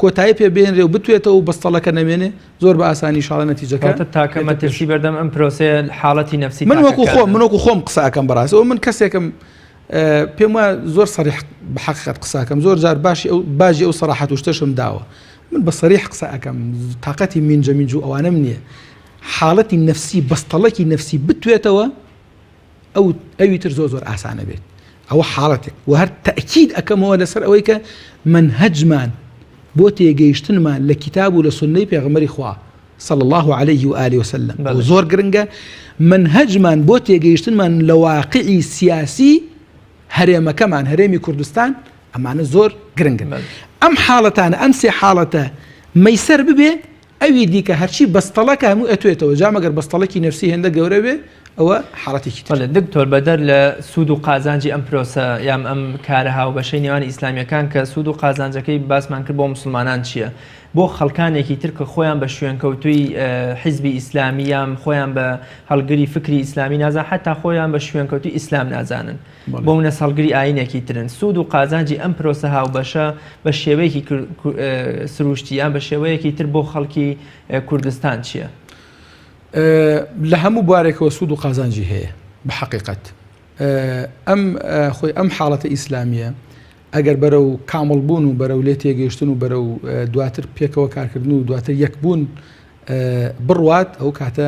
کۆتایی پێ بێنرێ و بتوێتەوە و بەستەڵەکە نەمێنێ زۆر بە ئاسانی شاڵە نەتیجەکە تاکە مەترسی بەردەم ئەم پرۆسەیە حاڵەتی نەفسی من وەکو خۆم من وەکو خۆم قسە ئەکەم بەڕاستەوە من کەسێکم پێم وایە زۆر سەریح بە حەقیقەت قسە ئەکەم زۆر جار باشی ئەو باجی ئەو سەراحەت و شتەشم داوە من بە سەریح قسە ئەکەم تاقەتی مینجە مینج و ئەوانەم نییە حاڵەتی نەفسی بەستەڵەکی نەفسی بتوێتەوە ئەو ئەوی تر زۆر زۆر ئاسانە بێت ئەوە حاڵەتێک و هەر تەکید ئەەکەمەوە لەسەر ئەوەی کە منهجمان بۆ تێگەیشتنمان لە کتاب و لە سنەی پێغەمبەری خوا صلی اللە علیه و آله وسلم بەڵێ. زۆر گرنگە مەنهەجمان بۆ تێگەیشتنمان لە واقعی سیاسی هەرێمەکەمان هەرێمی کوردستان ئەمانە زۆر گرنگن بەڵێ. ئەم حاڵەتانە ئەم سێ حاڵەتە مەیسەر ببێ ئەوی دیکە هەرچی بەستەڵەکە هەموو ئەتوێتەوە جا مەگەر بەستەڵەکی نەفسی هێندە گەورە بێ ئەوە حاڵەتێکی تر. بەڵێ دکتۆر بەدەر لە سوود و قازانجی ئەم پرۆسە یان ئەم کارە هاوبەشەی نێوان ئیسلامیەکان کە سوود و قازانجەکەی باسمان کرد بۆ موسڵمانان چییە؟ بۆ خەڵکانێکی تر کە خۆیان بە شوێنکەوتووی حیزبی ئیسلامی یان خۆیان بە هەڵگری فکری ئیسلامی نازان حتا خۆیان بە شوێنکەوتوی ئیسلام نازانن بۆ منەس هەڵگری ئاینێکی ترن سوود و قازانجی ئەم پرۆسە هاوبەشە بە شێوەیەکی سروشتی یان بە شێوەیەکی تر بۆ خەڵکی کوردستان چییە؟ لە هەموو بوارێکەوە سوود و قازانجی هەیە بە حەقیقەت ئەم خۆی ئەم حاڵەتە ئیسلامیە ئەگەر بەرەو کامڵ بوون و بەرەو لێ تێگەیشتن و بەرەو دواتر پێکەوە کارکردن و دواتر یەکبوون بڕوات ئەو کاتە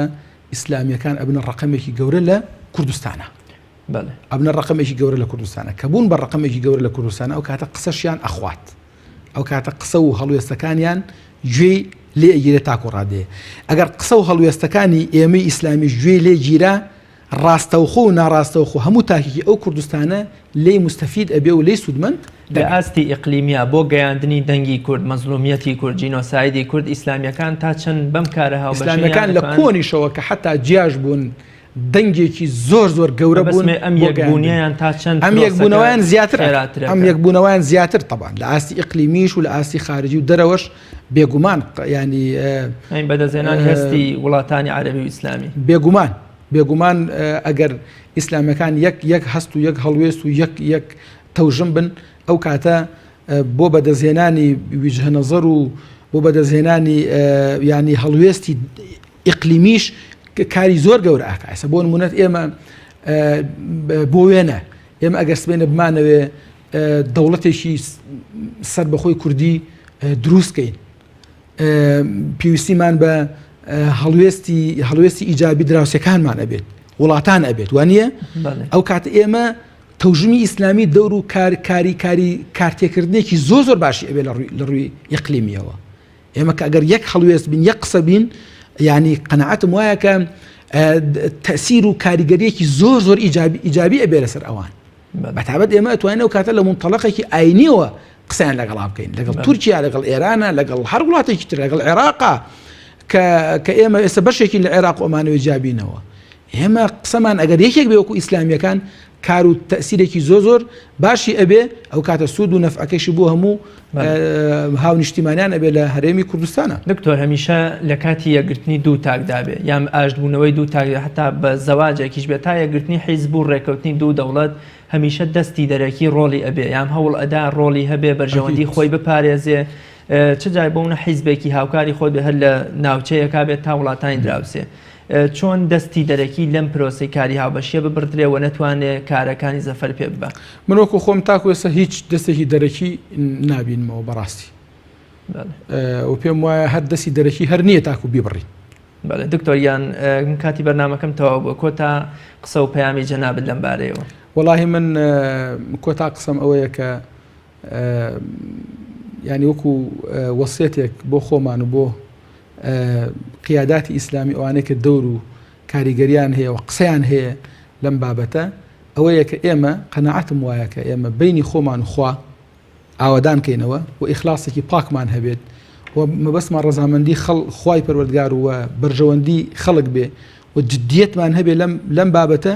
ئیسلامیەکان ئەبنە ڕقەمێکی گەورە لە کوردستانە ئەبنە ڕقەمێکی گەورە لە کوردستانە کە بوون بە ڕقەمێکی گەورە لە کوردستان ئەو کاتە قسەشیان ئەخوات ئەو کاتە قسە و هەڵوێستەکانیان گوێی لێ ئەگیرێت تاکو ڕادێ ئەگەر قسە و هەڵوێستەکانی ئێمەی ئیسلامیش گوێی لێ گیرا ڕاستەوخۆ و ناڕاستەوخۆ هەموو تاکێکی ئەو کوردستانە لێی موستەفید ئەبێ و لێی سوودمەند دەبێ. لە ئاستی ئیقلیمیا بۆ گەیاندنی دەنگی کورد، مەزلومیەتی کورد، جینۆسایدی کورد، ئیسلامیەکان تا چەند بەم کارە هاوبەشەیان ئیسلامیەکان لە کۆنیشەوە کە حەتا جیاش بوون دەنگێکی زۆر زۆر گەورە بوون مەبەستمە ئەم بۆ گەیاندنی. یەکبوونیان تا چەند ئەم پرۆسەکە یەکبوونەوەیان زیاتر خێراتر ئەم ئەکا؟ یەکبوونەوەیان زیاتر تەبعەن لە ئاستی ئیقلیمیش و لە ئاستی خارجی و دەرەوەش بێگومان یانی یانی بەدەستهێنانی هەستی وڵاتانی عەرەبی و ئیسلامی. بێگومان بێگومان ئەگەر ئیسلامیەکان یەک یەک هەست و یەک هەڵوێست و یەک یەک تەوژم بن ئەو کاتە بۆ بەدەستهێنانی ویجهە نەزەر و بۆ بەدەستهێنانی ینی هەڵوێستی ئیقلیمیش کاری زۆر گەورە ئاکا ئێستا بۆ نمونەت ئێمە بۆ وێنە ئێمە ئەگەر سبێنە بمانەوێ دەوڵەتێکی سەر بەخۆی کوردی دروستکەین پێویستیمان بە هەڵوێستی هەڵوێستی ئیجابی دراوسەکانمان ئەبێت وڵاتان ئەبێت وانە ئەو کات ئێمە تەوژمی ئیسلامی دەور و کار کاری کاری کارتێکردنێکی زۆر زۆر باشی ئەبێت لە ڕووی یەقلیمیەوە ئێمە کە ئەگەر یەک هەڵوێست بین یەک قسە بین ینی قەنەعەتم وایە کە تەسیر و کاریگەریەکی زۆر زۆر ئیجابی ئیجابی ئەبێ لەسەر ئەوان بەتابەت ئێمە ئەتوانین ئەو کاتە لە مونتەڵەقێکی ئاینیەوە قسەیان لەگەڵا بکەین لەگەڵ تورکیا لەگەڵ ئێرانە لەگەڵ هەر وڵاتێکی تر لەگەڵ عێراقا کە کە ئێمە ئێستا بەشێکی لە عێراق ئۆمانەوەی جیابینەوە ئێمە قسەمان ئەگەر یەکێک بێ وەکو ئیسلامیەکان کار و تەسیرێکی زۆر زۆر باشی ئەبێ ئەو کاتە سوود و نەفعەکەشی بۆ هەموو هاونیشتیمانیان ئەبێ لە هەرێمی کوردستانە. دکتۆر هەمیشە لە کاتی یەکگرتنی دوو تاکدا بێ یان ئاشتبوونەوەی دوو تاک هەتا بە زەواجێکیش بێ تا یەکگرتنی حیزب و ڕێکەوتنی دوو دەوڵەت هەمیشە دەستی دەرەکی ڕۆڵی ئەبێ یان هەوڵ ئەدا ڕۆڵی هەبێ بەرژەوەندی خۆی بپارێزێ چ جای بۆ حیزبێکی هاوکاری خۆی بێ هەر لە ناوچەیەکا بێت تا وڵاتانی دراوسێ چۆن دەستی دەرەکی لەم پرۆسەی کاری هاوبەشیە ببڕدرێ و نەتوانێ کارەکانی زەفەر پێ ببا؟ من وەکو خۆم تاکو ئێستا هیچ دەستێکی دەرەکی نابینمەوە بەڕاستی و پێم وایە هەر دەستی دەرەکی هەر نییە تاکو بیبڕین. بەڵێ دکتۆر گیان من کاتی بەرنامەکەم تەواو بووە کۆتا قسە و پەیامی جەنابت لەم بارەیەوە. وەڵاهی من کۆتا قسەم ئەوەیە کە یانی وەکو وەسێتێک بۆ خۆمان و بۆ قیاداتی ئیسلامی ئەوانەی کە دەور و کاریگەریان هەیە و قسەیان هەیە لەم بابەتە، ئەوەیە کە ئێمە قەناعەتم وایە کە ئێمە بەینی خۆمان و خوا ئاوەدان کەینەوە و ئیخلاسێکی پاکمان هەبێت و مەبەستمان ڕەزامەندی خەڵ خوای پەروەردگار و بەرژەوەندی خەڵک بێ و جدیەتمان هەبێ لەم لەم بابەتە،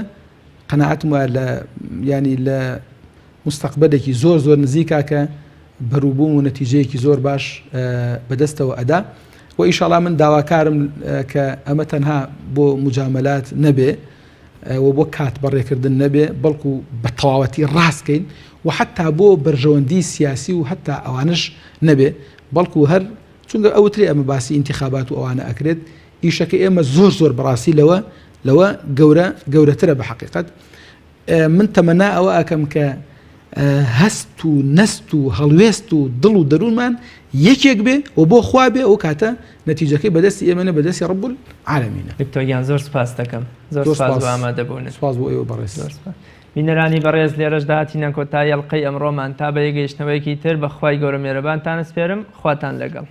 قەناعەتم وایە لە یانی لە مستەقبەلێکی زۆر زۆر نزیکا کە بەروبووم و نەتیجەیەکی زۆر باش بەدەستەوە ئەدا و ئیشاڵا من داواکارم کە ئەمە تەنها بۆ مجاملات نەبێ و بۆ کات بەڕێکردن نەبێ بەڵکو بە تەواوەتی ڕاستکەین و حتا بۆ بەرژەوەندی سیاسی و حتا ئەوانش نەبێ بەڵکو هەر چونکە ئەوترێ ئەمە باسی ئینتخابات و ئەوانە ئەکرێت ئیشەکە ئێمە زۆر زۆر بەڕاستی لەوە لەوە گەورە گەورەترە بە حقیقت من تەمەنا ئەوە ئەکەم کە هەست و نەست و هەڵوێست و دڵ و دەروونمان یەکێک بێ و بۆ خوا بێ ئەو کاتە نەتیجەکەی بەدەستی ئێمەە بەدەستی ڕب العالمینە. دکتۆر گیان زۆر سپاست دەکەم. زۆر سپاس بۆ ئامادەبوونت. سپاس بۆ ئێوە بەڕێز. زۆر سپاس. بینەرانی بەڕێز لێرەشدا هاتینە کۆتایی ئەڵقەی ئەمڕۆمان تا بە یەکگەیشتنەوەیەکی تر بە خوای گەورە مێرەبانتان ئەسپێرم خواتان لەگەڵ.